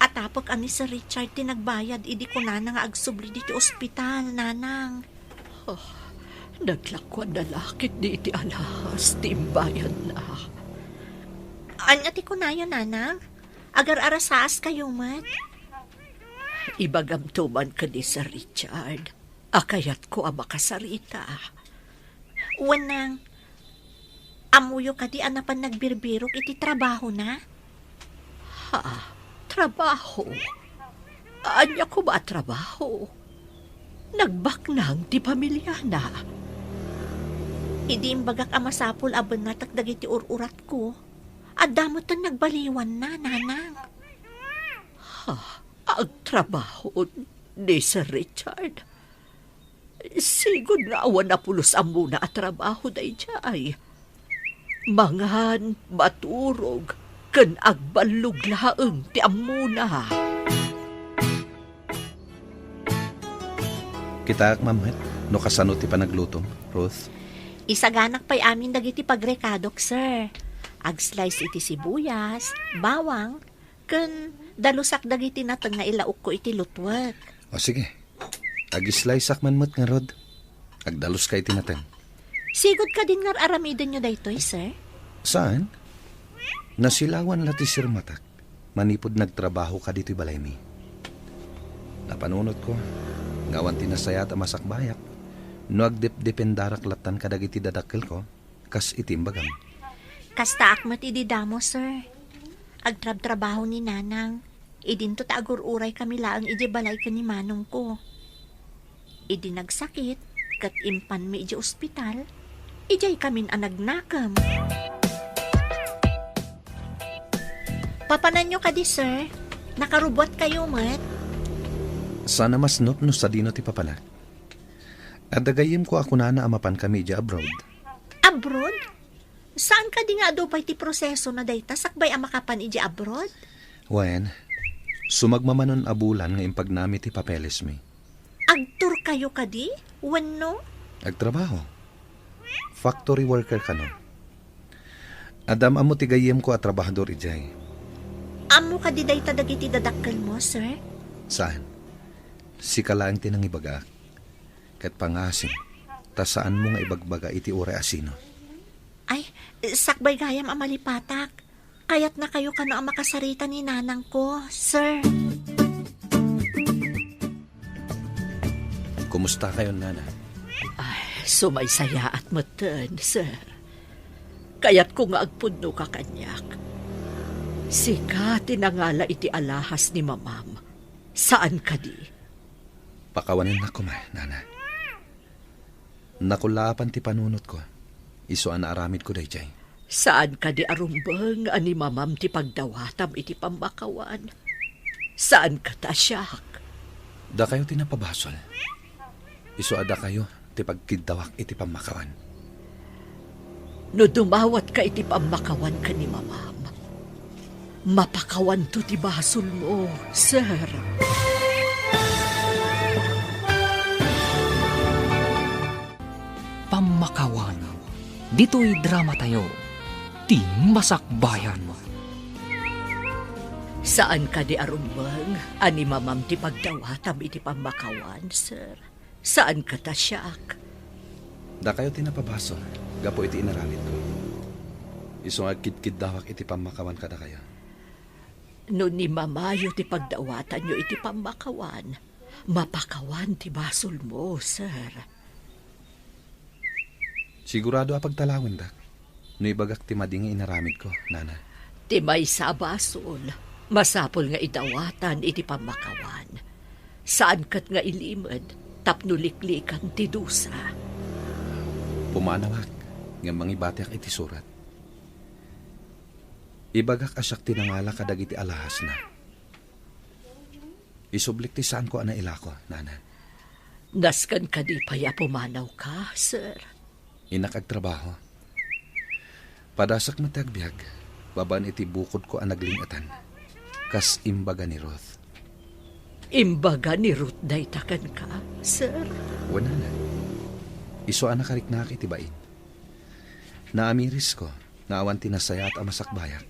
Atapek a ni Sir Richard ti nagbayad idi kunana nga agsubli diti ospital, Nanang. Oh, naglakuanna la ketdi iti alahas ti imbayadna. Ania ti kunayo, Nanang? Agar-arasaas kayo met? Ibagamto man ken ni Sir Richard a kayatko a makasarita. Wen, Nang, ammoyo kadi a napan nagbirbirok iti trabahona? Ha? Trabaho? Ania koma a trabaho? Nagbaknang ti pamiliana. Idi imbagak a masapul a bennatek dagiti ur-uratko, adda metten nagbaliwanna, Nanang. Ha? Agtrabaho ni Sir Richard? Sigud nga awan a pulos ammona a trabaho daydiay. Mangan, maturog, ken agballog laeng ti ammona. Kitaak man met no kasano ti panaglutom, Ruth. Isaganak pay amin dagiti pagrekadok, sir. Agslice iti sibuyas, bawang, ken dalusak dagiti nateng nga ilaokko iti lutwek. O, sige. Agisliceak man met ngarud. Agdaluska iti nateng. Sigud kadin nga ar-aramidenyo daytoy, sir? Saan? Nasilawan la ti sirmatak manipud nagtrabahoka ditoy balaymi. Napanunotko nga awan ti nasayaat a masakbayak no agdepdependarak lattan kadagiti dadakkelko. kas iti imbagam. Kastaak met idi damo, sir. Agtrabtrabaho ni Nanang. Idinto ta agur-uray kami laeng idiay balay ken ni manongko. Idi nagsakit, ket impanmi idiay ospital, idiay kamin a nagnakem. Papananyo kadi, sir? Nakarubuat kayo met? Saan a masnop no sadino ti papanak. Adda gayyemko a kunana a mapan kami idiay abroad. Abroad? Saan kadi nga adu pay ti proseso na dayta sakbay a makapan idiay abroad? Wen, sumagmamano a bulan nga impagnami ti papelesmi. Agtour kayo kadi? Wenno? Agtrabaho. Factory worker kano. Adda am-ammo ti gayyemko a trabahador idiay. Ammo kadi dayta dagiti dadakkelmo, sir? Saan? Sika laeng ti nangibagaak. Ket pangasim, ta saanmo nga ibagbaga iti uray a sino. Ay, sakbay gayam a malipatak. Kayatnakayo kano a makasarita ni nanangko, sir. Kumusta kayo, Nana? Ay, sumaysayaat metten, sir. Kayatko nga agpudnoka kaniak. Sika ti nangala iti alahas ni mamam. Saan kadi? Pakawanennak koma, Nana. Nakullaapan ti panunotko. Isu a naaramidko daydiay. Saan kadi a rumbeng a ni mamam ti pagdawatam iti pammakawan? Saan ket a siak? Dakayo ti napabasol. Isu a dakayo ti pagkiddawak iti pammakawan. No dumawatka iti pammakawan ken ni mamam, mapakawanto ti basolmo, sir. Pammakawan. Ditoy dramatayo, ti Masakbayan. Saan kadi a rumbeng a ni mamam ti pagdawatam iti pammakawan, sir? Saan ket a siak? Dakayo ti napabasol gapu iti inaramidko. Isu nga agkidkiddawak iti pammakawan kadakayo. No ni mamayo ti pagdawatanyo iti pammakawan, mapakawan ti basolmo, sir. Sigurado a pagtalawendak no ibagak ti madi nga inaramidko, Nana. Ti maysa a basol, masapul nga idawatan iti pammakawan. Saan ket nga ilimed tapno liklikan ti dusa. Pumanawak ngem mangibatiak iti surat. Ibagak a siak ti nangala kadagiti alahasna. Isublik ti saanko a nailako, Nana. Nasken kadi pay a pumanawka, sir? Innak agtrabaho. Padasak met ti agbiag, babaen iti bukodko a nagling-etan. Kas imbaga ni Ruth. Imbaga ni Ruth dayta kenka, sir? Wen, Nana. Isu a nakariknaak iti bain. Naamirisko nga awan ti nasayaat a masakbayak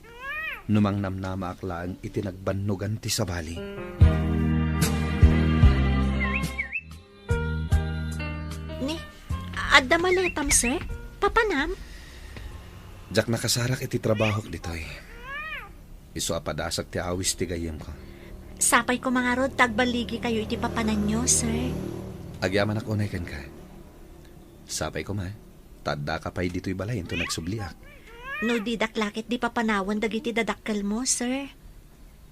no mangnamnamaak laeng iti nagbannogan ti sabali. Ni, adda maletam, sir? Papanam? Diak nakasarak iti trabahok ditoy. Isu a padasak ti awis ti gayyemko. Sapay koma ngarud ta agballigikayo iti papananyo, sir. Agyamanak unay kenka. Sapay koma, ta addaka pay ditoy balay inton agsubliak. No didak la ket di papanawen dagiti dadakkelmo, sir.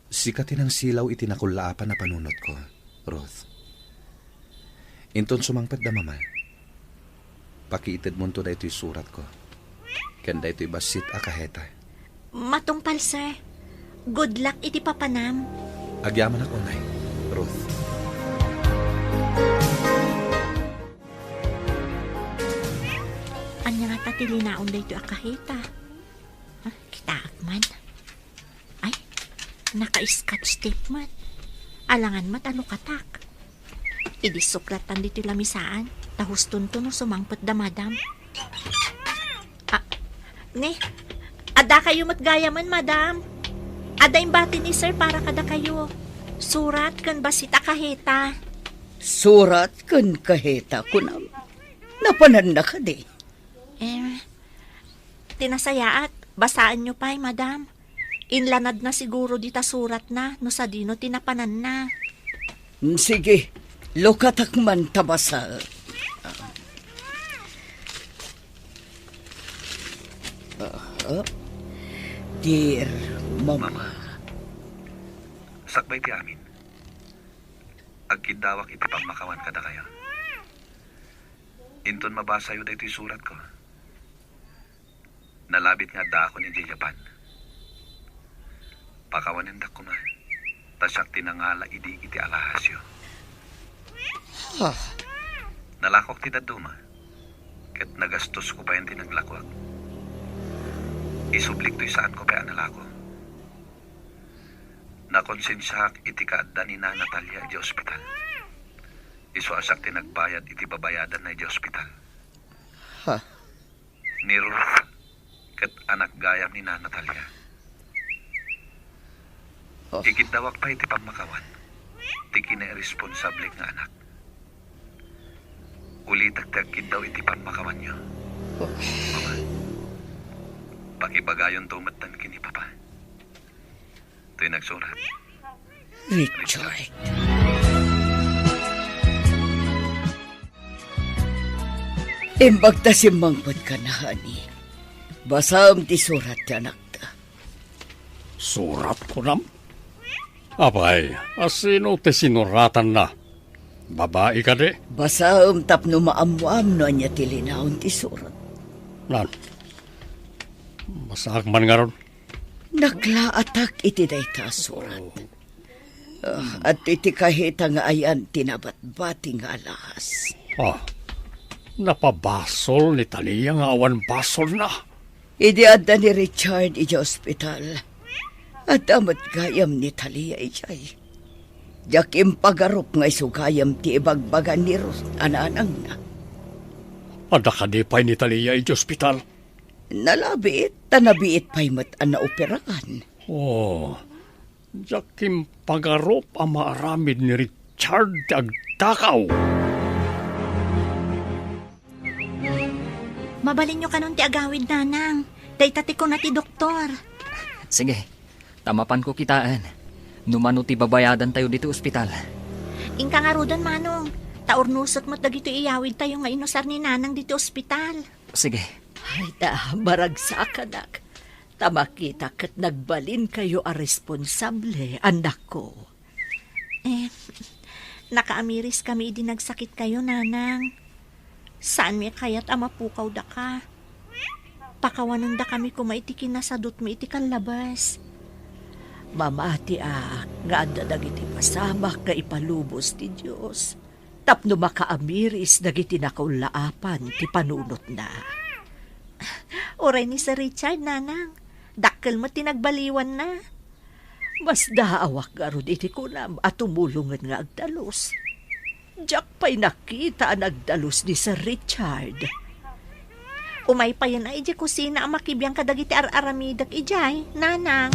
Sika ti nangsilaw iti nakullaapan a panunotko, Ruth. Inton sumangpet da Mama, pakiitedmonto daytoy suratko ken daytoy bassit a kaheta. Matungpal, sir. Good luck iti papanam. Agyamanak unay, Ruth. Ania ngata ti linaon daytoy a kaheta? Ah, kitaak man. Ay, naka-scotch tape met. Alangan met a lukatak. Idi suklatan ditoy lamisaan, ta hustonto no sumangpet da Madam. Ah, ne, adda kayo met gayamen, Madam. Adda imbati ni Sir para kadakayo. Surat ken bassit a kaheta. Surat ken kaheta, kunam. Napananna kadi? Eh, ti nasayaat, basaenyo pay, Madam. Inlanadna siguro dita suratna no sadino ti napananna. Mm, sige, lukatak man ta basa. Ah, dear Mama. Mama, sakbay ti amin, agkiddawak iti pammakawan kadakayo. Inton mabasayo daytoy suratko, nalabit nga addaakon idiay Japan. Pakawanendak koma, ta siak ti nangala idi iti alahasyo. Ah. Nalakok ti dadduma, ket nagastosko payen ti naglakuak. Isublik toy saanko pay a nalako. Nakonsensiaak iti kaadda ni Nana Talia idiay ospital. Isu a siak ti nagbayad iti babayadanna idiay ospital. Ha? Ni Ruth, ket anak gayam ni Nana Talia. Oh. Ikiddawak pay iti pammakawan ti kinairresponsable nga anak. Ulitek ti agkiddaw iti pammakawanyo. Oh. Mama, pakibagayonto metten ken ni Papa. Toy nagsurat. Richard. Imbag ta simmangpetka, honey. Basaem ti surat ti anakta. Surat, kunam? Apay, a sino ti sinuratanna? Babai kadi? Basaem tapno maammoam no ania ti linaon ti surat. Nan, basaak man ngarud. Naklaatak iti dayta a surat. Ah, adtoy ti kahita nga ayan ti nabatbati nga alahas. Ah, napabasol ni Talia nga awan basolna. Idi adda ni Richard idiay ospital, adda met gayam ni Talia idiay. Diak impagarup nga isu gayam ti ibagbaga ni Ruth a nanangna. Adda kadi pay ni Talia idiay ospital? Nalabit, ta nabiit pay met a naoperaan. Oh, diak impagarup a maaramid ni Richard ti agdakaw. Mabalinyo kanon ti agawid, nanang. Dayta ti kuna ti doktor. Sige, ta mapanko kitaen no mano ti babayadantayo ditoy ospital. Inka ngaruden, manong. Ta urnosek met dagitoy iyawidtayo nga inusar ni nanang ditoy ospital. Sige. Ay, ta, maragsakanak. Ta makita ket nagbalinkayo a responsable, anakko. Eh, nakaamiriskami idi nagsakitkayo, nanang. Saanmi a kayat a mapukawdaka. Pakawanendakami koma iti kinasadutmi iti kallabas. Mamatiak nga adda dagiti pasamak nga ipalubos ti Dios tapno makaamiris dagiti nakaullaapan ti panunotna. Uray ni Sir Richard, nanang, dakkel met ti nagbaliwanna. Masdaawak ngarud iti kunam a tumulongen nga agdalus. Diak pay nakita a nagdalus ni Sir Richard. Umay payen a idiay kusina a makibiang kadagiti ar-aramidek idiay, nanang.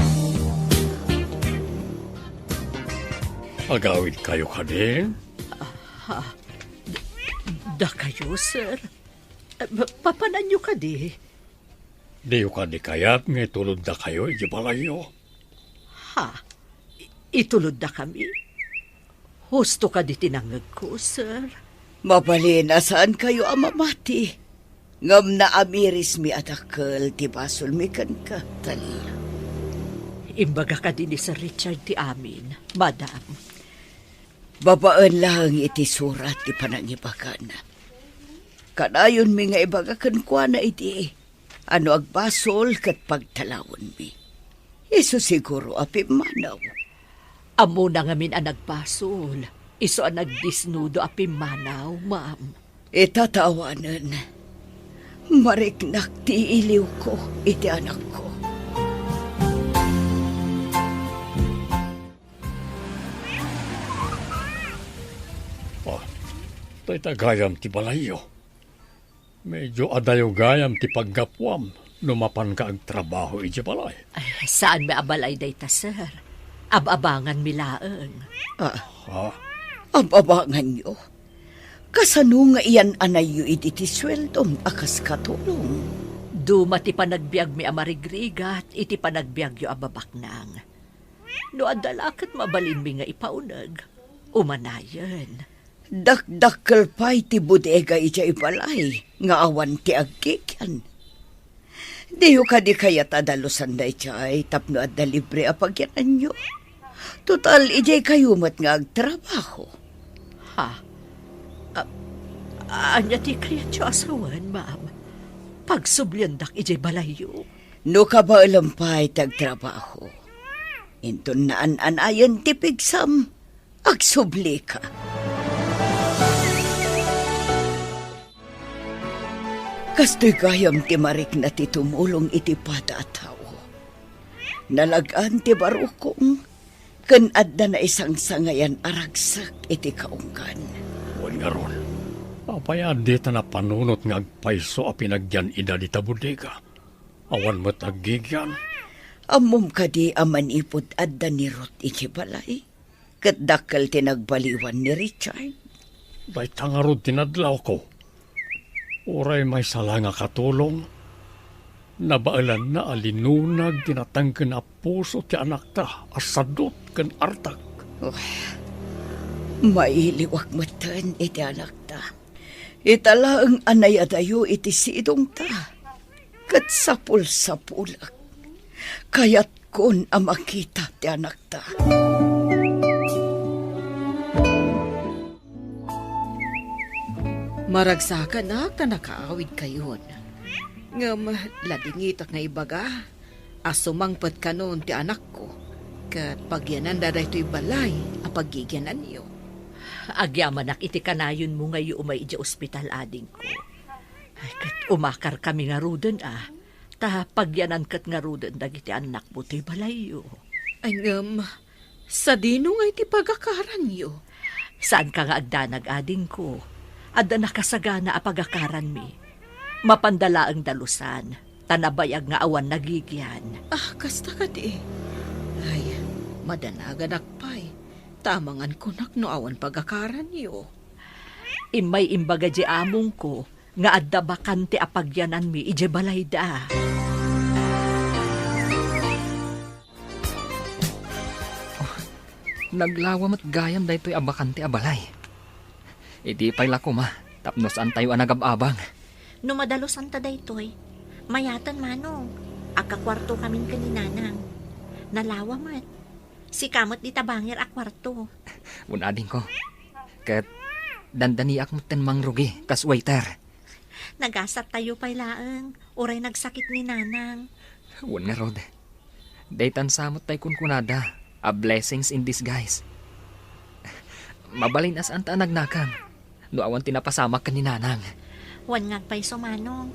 Agawidkayo kadi? Ah, ha. D-, dakayo, sir? Eh, pa-, papananyo kadi? Diyo kadi kayat nga ituloddakayo idiay balayyo? Ha? I-, ituloddakami? Husto kadi ti nangngegko, sir? Mabalin a saankayo a mamati. Ngem naamirismi a dakkel ti basolmi kenka, Talia. Imbaga kadi ni Sir Richard ti amin, madam. Babaen laeng iti surat ti panangibagana. Kadayonmi nga ibaga kenkuana idi a no agbasol ket pagtalawenmi. Isu siguro a pimmanaw. Ammona ngamin a nagbasol. Isu a nagdisnudo a pimmanaw, ma'am. Ita ta awanen, mariknak ti iliwko iti anakko. Ah, dayta gayam ti balayyo. Medyo adayo gayam ti paggapuam no mapanka agtrabaho idiay balay. Ay, saanmi a balay dayta, sir. Ab-abanganmi laeng. Ah, Ha? Ab-abanganyo? Kasano nga iyan-anayyo iti ti sueldom a kas katulong? Duma ti panagbiagmi a marigrigat iti panagbiagyo a babaknang. No adda la ket mabalinmi nga ipauneg, umanayen. Dakdakkel pay ti bodega idiay balay nga awan ti aggigian. Diyo kadi kayat a dalusan daydiay tapno adda libre a pagyananyo? Total, idiay kayo met nga agtrabaho. Ha? A-, ania ti kayatyo a sawen, ma'am? Pagsubliandak idiay balayyo? No kabaelam pay ti agtrabaho, inton naan-anayen ti pigsam, agsublika. Kastoy gayam ti marikna ti tumulong iti pada a tao. Nalag-an ti barukong, ken adda naisangsangayan a ragsak iti kaunggan. Wen ngarud, apay a dita napanunot nga agpayso a pinagyan ida dita bodega? Awan met aggigian. Ammom kadi a manipud adda ni Ruth iti balay, ket dakkel ti nagbaliwan ni Richard? Dayta ngarud ti nadlawko. Uray maysa la nga katulong, nabaelanna a linunag ti natengken a puso ti anakta a sadut ken artek. Oh, mailiwak metten iti anakta. Ita laeng a nayadayo iti sidongta, ket sapulsapulek. Kayatkon a makita ti anakta. Maragsakanak ta nakaawidkayon. Ngem ladingitak nga ibaga a sumangpet kanon ti anakko, ket pagyananda daytoy balay a paggigiananyo. Agyamanak iti kanayonmo nga idiay ospital, adingko. Ay, ket umakarkami ngaruden a, ta pagyanan ket ngaruden dagiti annakmo toy balayyo. Ay, ngem, sadino ngay ti pagakaranyo? Saanka nga agdanag, adingko. Adda nakasagana a pagakaranmi. Mapanda laeng dalusan, ta nabayag nga awan nagigian. Ah, kasta kadi. Ay, madanaganak pay. Ta amangan kunak no awan pagakaranyo. Immay imbaga di amongko nga adda bakante a pagyananmi idiay balayda. Oh, naglawa met gayam daytoy a bakante a balay. Idi pay la koma, tapno saantayo a nagab-abang. No madalosanta daytoy, mayaten, Manong. Agkakuartokamin ken ni Nanang. Nalawa met. Sika met dita bangir a kuarto. Wen, adingko. Ket dandaniak metten mangrugi kas waiter. Nagasattayo pay laeng, uray nagsakit ni Nanang. Wen ngarud. Daytan sa met tay kunkunada, a blessings in disguise. Mabalin a saanta a nagnakam, no awan ti napasamak ken ni Nanang. Wen nga agpayso, Manong.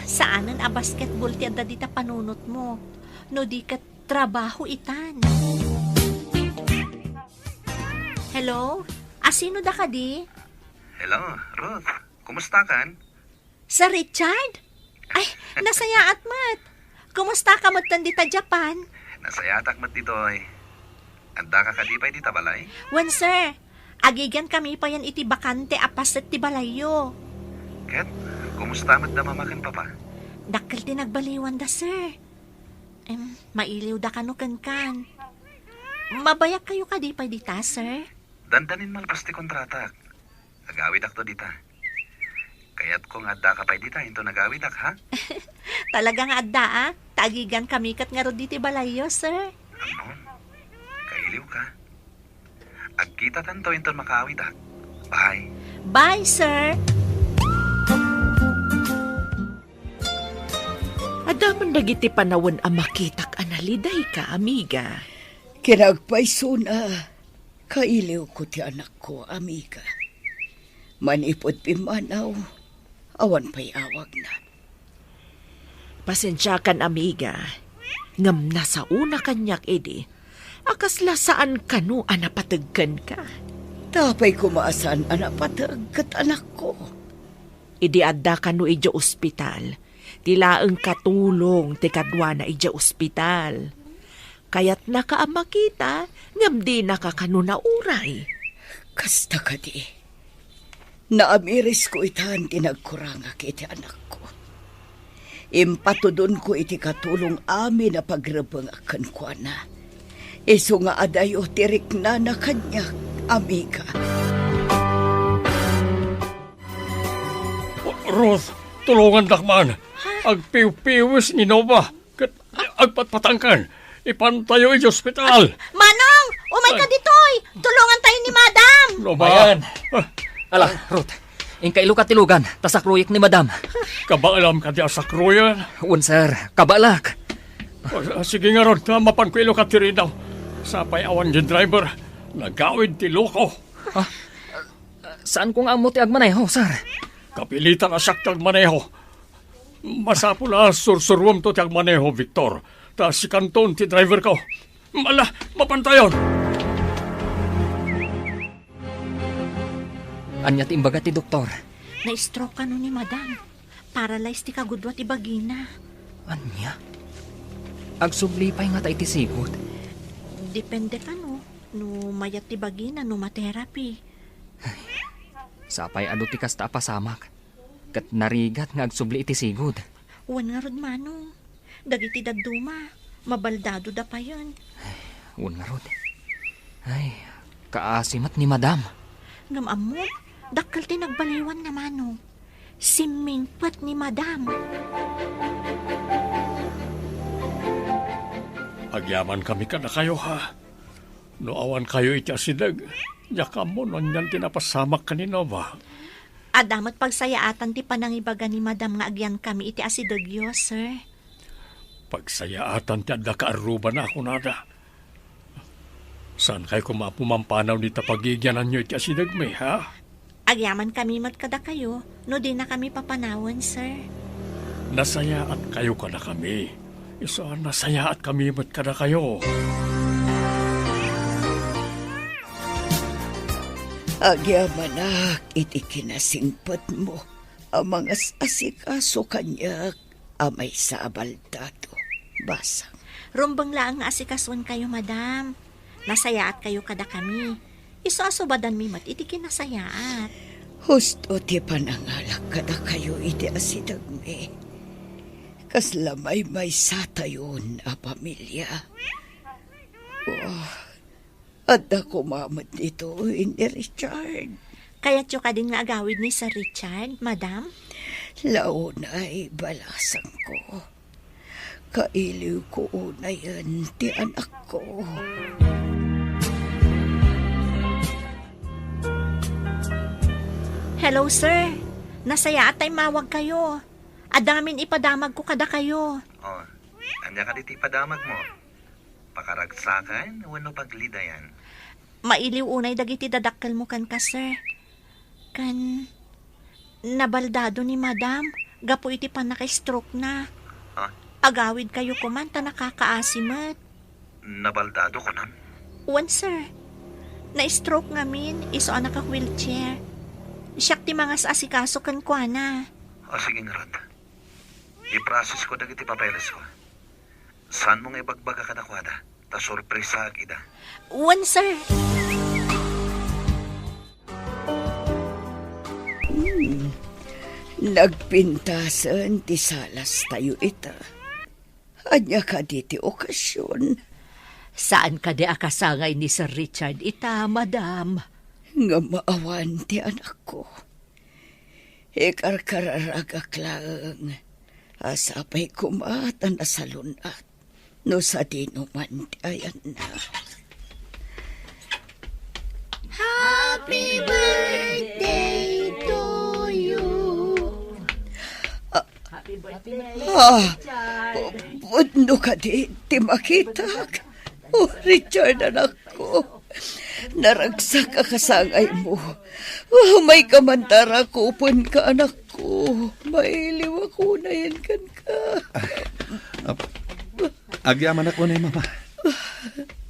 Saanen a basketball ti adda dita panunotmo, no di ket trabaho itan. Hello? Asino da kadi? Hello, Ruth. Kumustakan? Sir Richard? Ay, nasayaat met. Kumustaka metten dita Japan? Nasayaatak met ditoy. Addaka kadi pay dita balay? Wen, sir. Agigiankami payen iti bakante a paset ti balayyo. Ket, kumusta met da mama ken papa? Dakkel ti nagbaliwanda, sir. Em, mailiwda kano kenkan. Mabayagkayo kadi pay dita, sir? Dandanin malpas ti kontratak. Agawidakto dita. Kayatko nga addaka pay dita inton agawidak, ha? Talaga nga adda, a. Ta agigiankami ket ngarud diti balayyo, sir. Ammom, kailiwka. Agkitatanto inton makaawidak. Bye. Bye, sir. Adda man dagiti panawen a makitak a nalidayka, amiga. Ken agpaysona, kailiwko ti anakko, amiga. Manipud pimmanaw, awan pay awagna. Pasensiakan, amiga, ngem nasaona kaniak idi a kasla saan kano a napateg kenka. Ta apay koma a saan a napateg ket anakko? Idi adda kano idiay ospital, ti laeng katulong ti kaduana idiay ospital. Kayatnaka a makita, ngem dinaka kano nauray. Kasta kadi. Naamirisko itan ti nagkurangak iti anakko. Impatudonko iti katulong amin a pagrebengak kenkuana. Isu nga adayo ti riknana kaniak, amiga. Ruth, tulongandak man. Ha? Agpiwpiwis ni Nova ket agpatpatangken. Ipantayo iti ospital. Manong, umayka ditoy. Tulongantayo ni Madam. Nova. Ayan. Ah. Ala, Ruth. Inka ilukat ti lugan, ta sakroyek ni Madam. Kabaalam kadi a sakroyen? Wen, sir. Kabaalak. Ah, sige ngarud, mapanko ilukat ti ridaw. Sapay awan ti driver. Nagawid ti loko. Ah, saanko nga ammo ti agmaneho, sir. Kapilitan a siak ti agmaneho. Masapul a sursuruemto ti agmaneho, Victor. Ta sikanton ti driverko. Ala, mapantayon. Ania ti imbaga ti doktor? Na-stroke kano ni Madam. Paralyze ti kagudua ti bagina. Ania? Agsubli pay ngata iti sigud? Depende kano no mayat ti bagina no ma-therapy. Sapay adu ti kasta a pasamak. Ket narigat nga agsubli iti sigud. Wen ngarud, Manong. Dagiti dadduma, mabaldadoda payen. Wen ngarud. Ay, kaasi met ni Madam. Ngem ammom, dakkel ti nagbaliwanna, Manong. Simmingpet ni Madam. Agyamankami kadakayo, ha? No awankayo iti asideg, diak ammo no anian ti napasamak ken ni Nova. Adda met pagsayaatan ti panangibaga ni Madam nga agyankami iti asidegyo, sir. Pagsayaatan ti adda kaarrubana a kunada. Saankayo koma a pumampanaw dita pagigiananyo iti asidegmi, ha? Agyamankami met kadakayo no dinakami papanawen, sir. Nasayaatkami kadakami. Isu a nasayaatkami met kadakayo. Agyamanak iti kinasingpetmo a mangas-asikaso kaniak a maysa a baldado. Basang. Rumbeng laeng nga asikasoenkayo, Madam. Nasayaatkayo kadakami. Isu a subadanmi met iti kinasayaat. Husto ti panangalak kadakayo iti asidegmi. Kasla maymaysatayon a pamilia. Oh, adda koma met ditoy ni Richard. Kayatyo kadin nga agawid ni Sir Richard, Madam? Launay balasangko. Kailiwko unayen ti anakko. Hello, sir. Nasayaat ta immawagkayo. Adda ngamin ipadamagko kadakayo. Oh, ania kadi ti ipadamagmo? Pakaragsakan wenno paglidayan? Mailiw unay dagiti dadakkelmo kenka, sir. Ken, nabaldado ni Madam gapu iti pannaka-stroke-na. Ha? Agawidkayo koman ta nakakaasi met. Nabaldado, kunam? Wen, sir. Na-stroke ngamin, isu a naka-wheelchair. Siak ti mangas-asikaso kenkuana. O, sige ngarud. I-process-ko dagiti papeles-ko. Saanmo nga ibagbaga kadakuada, ta sorpresaak ida. Wen, sir. Hmm. Nagpintasen ti salastayo ita. Ania kadi ti okasion? Saan kadi a kasangay ni Sir Richard ita, Madam? Ngem awan ti anakko. Ikarkararagak laeng a sapay koma ta nasalun-at no sadino man ti ayanna. Happy birthday to you. Ah, ah, pudno kadi ti makitak? Oh, Richard, anakko. Naragsak a kasangaymo. Umayka man ta rakupenka, anakko. Mailiwak unayen kenka. Ah, agyamanak unay, Mama.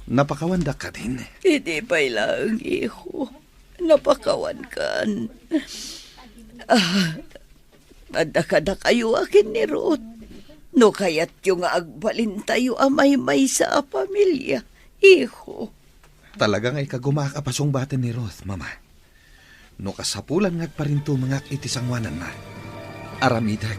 Napakawandak kadin? Idi pay laeng, iho. Napakawankan. Ah, adda kadakayo a ken ni Ruth. No kayatyo nga agbalintayo a maymaysa a pamilia, iho. Talaga nga ikagumaak a pasungbaten ni Ruth, Mama. No kasapulan nga agparintumengak iti sangoananna, aramidek.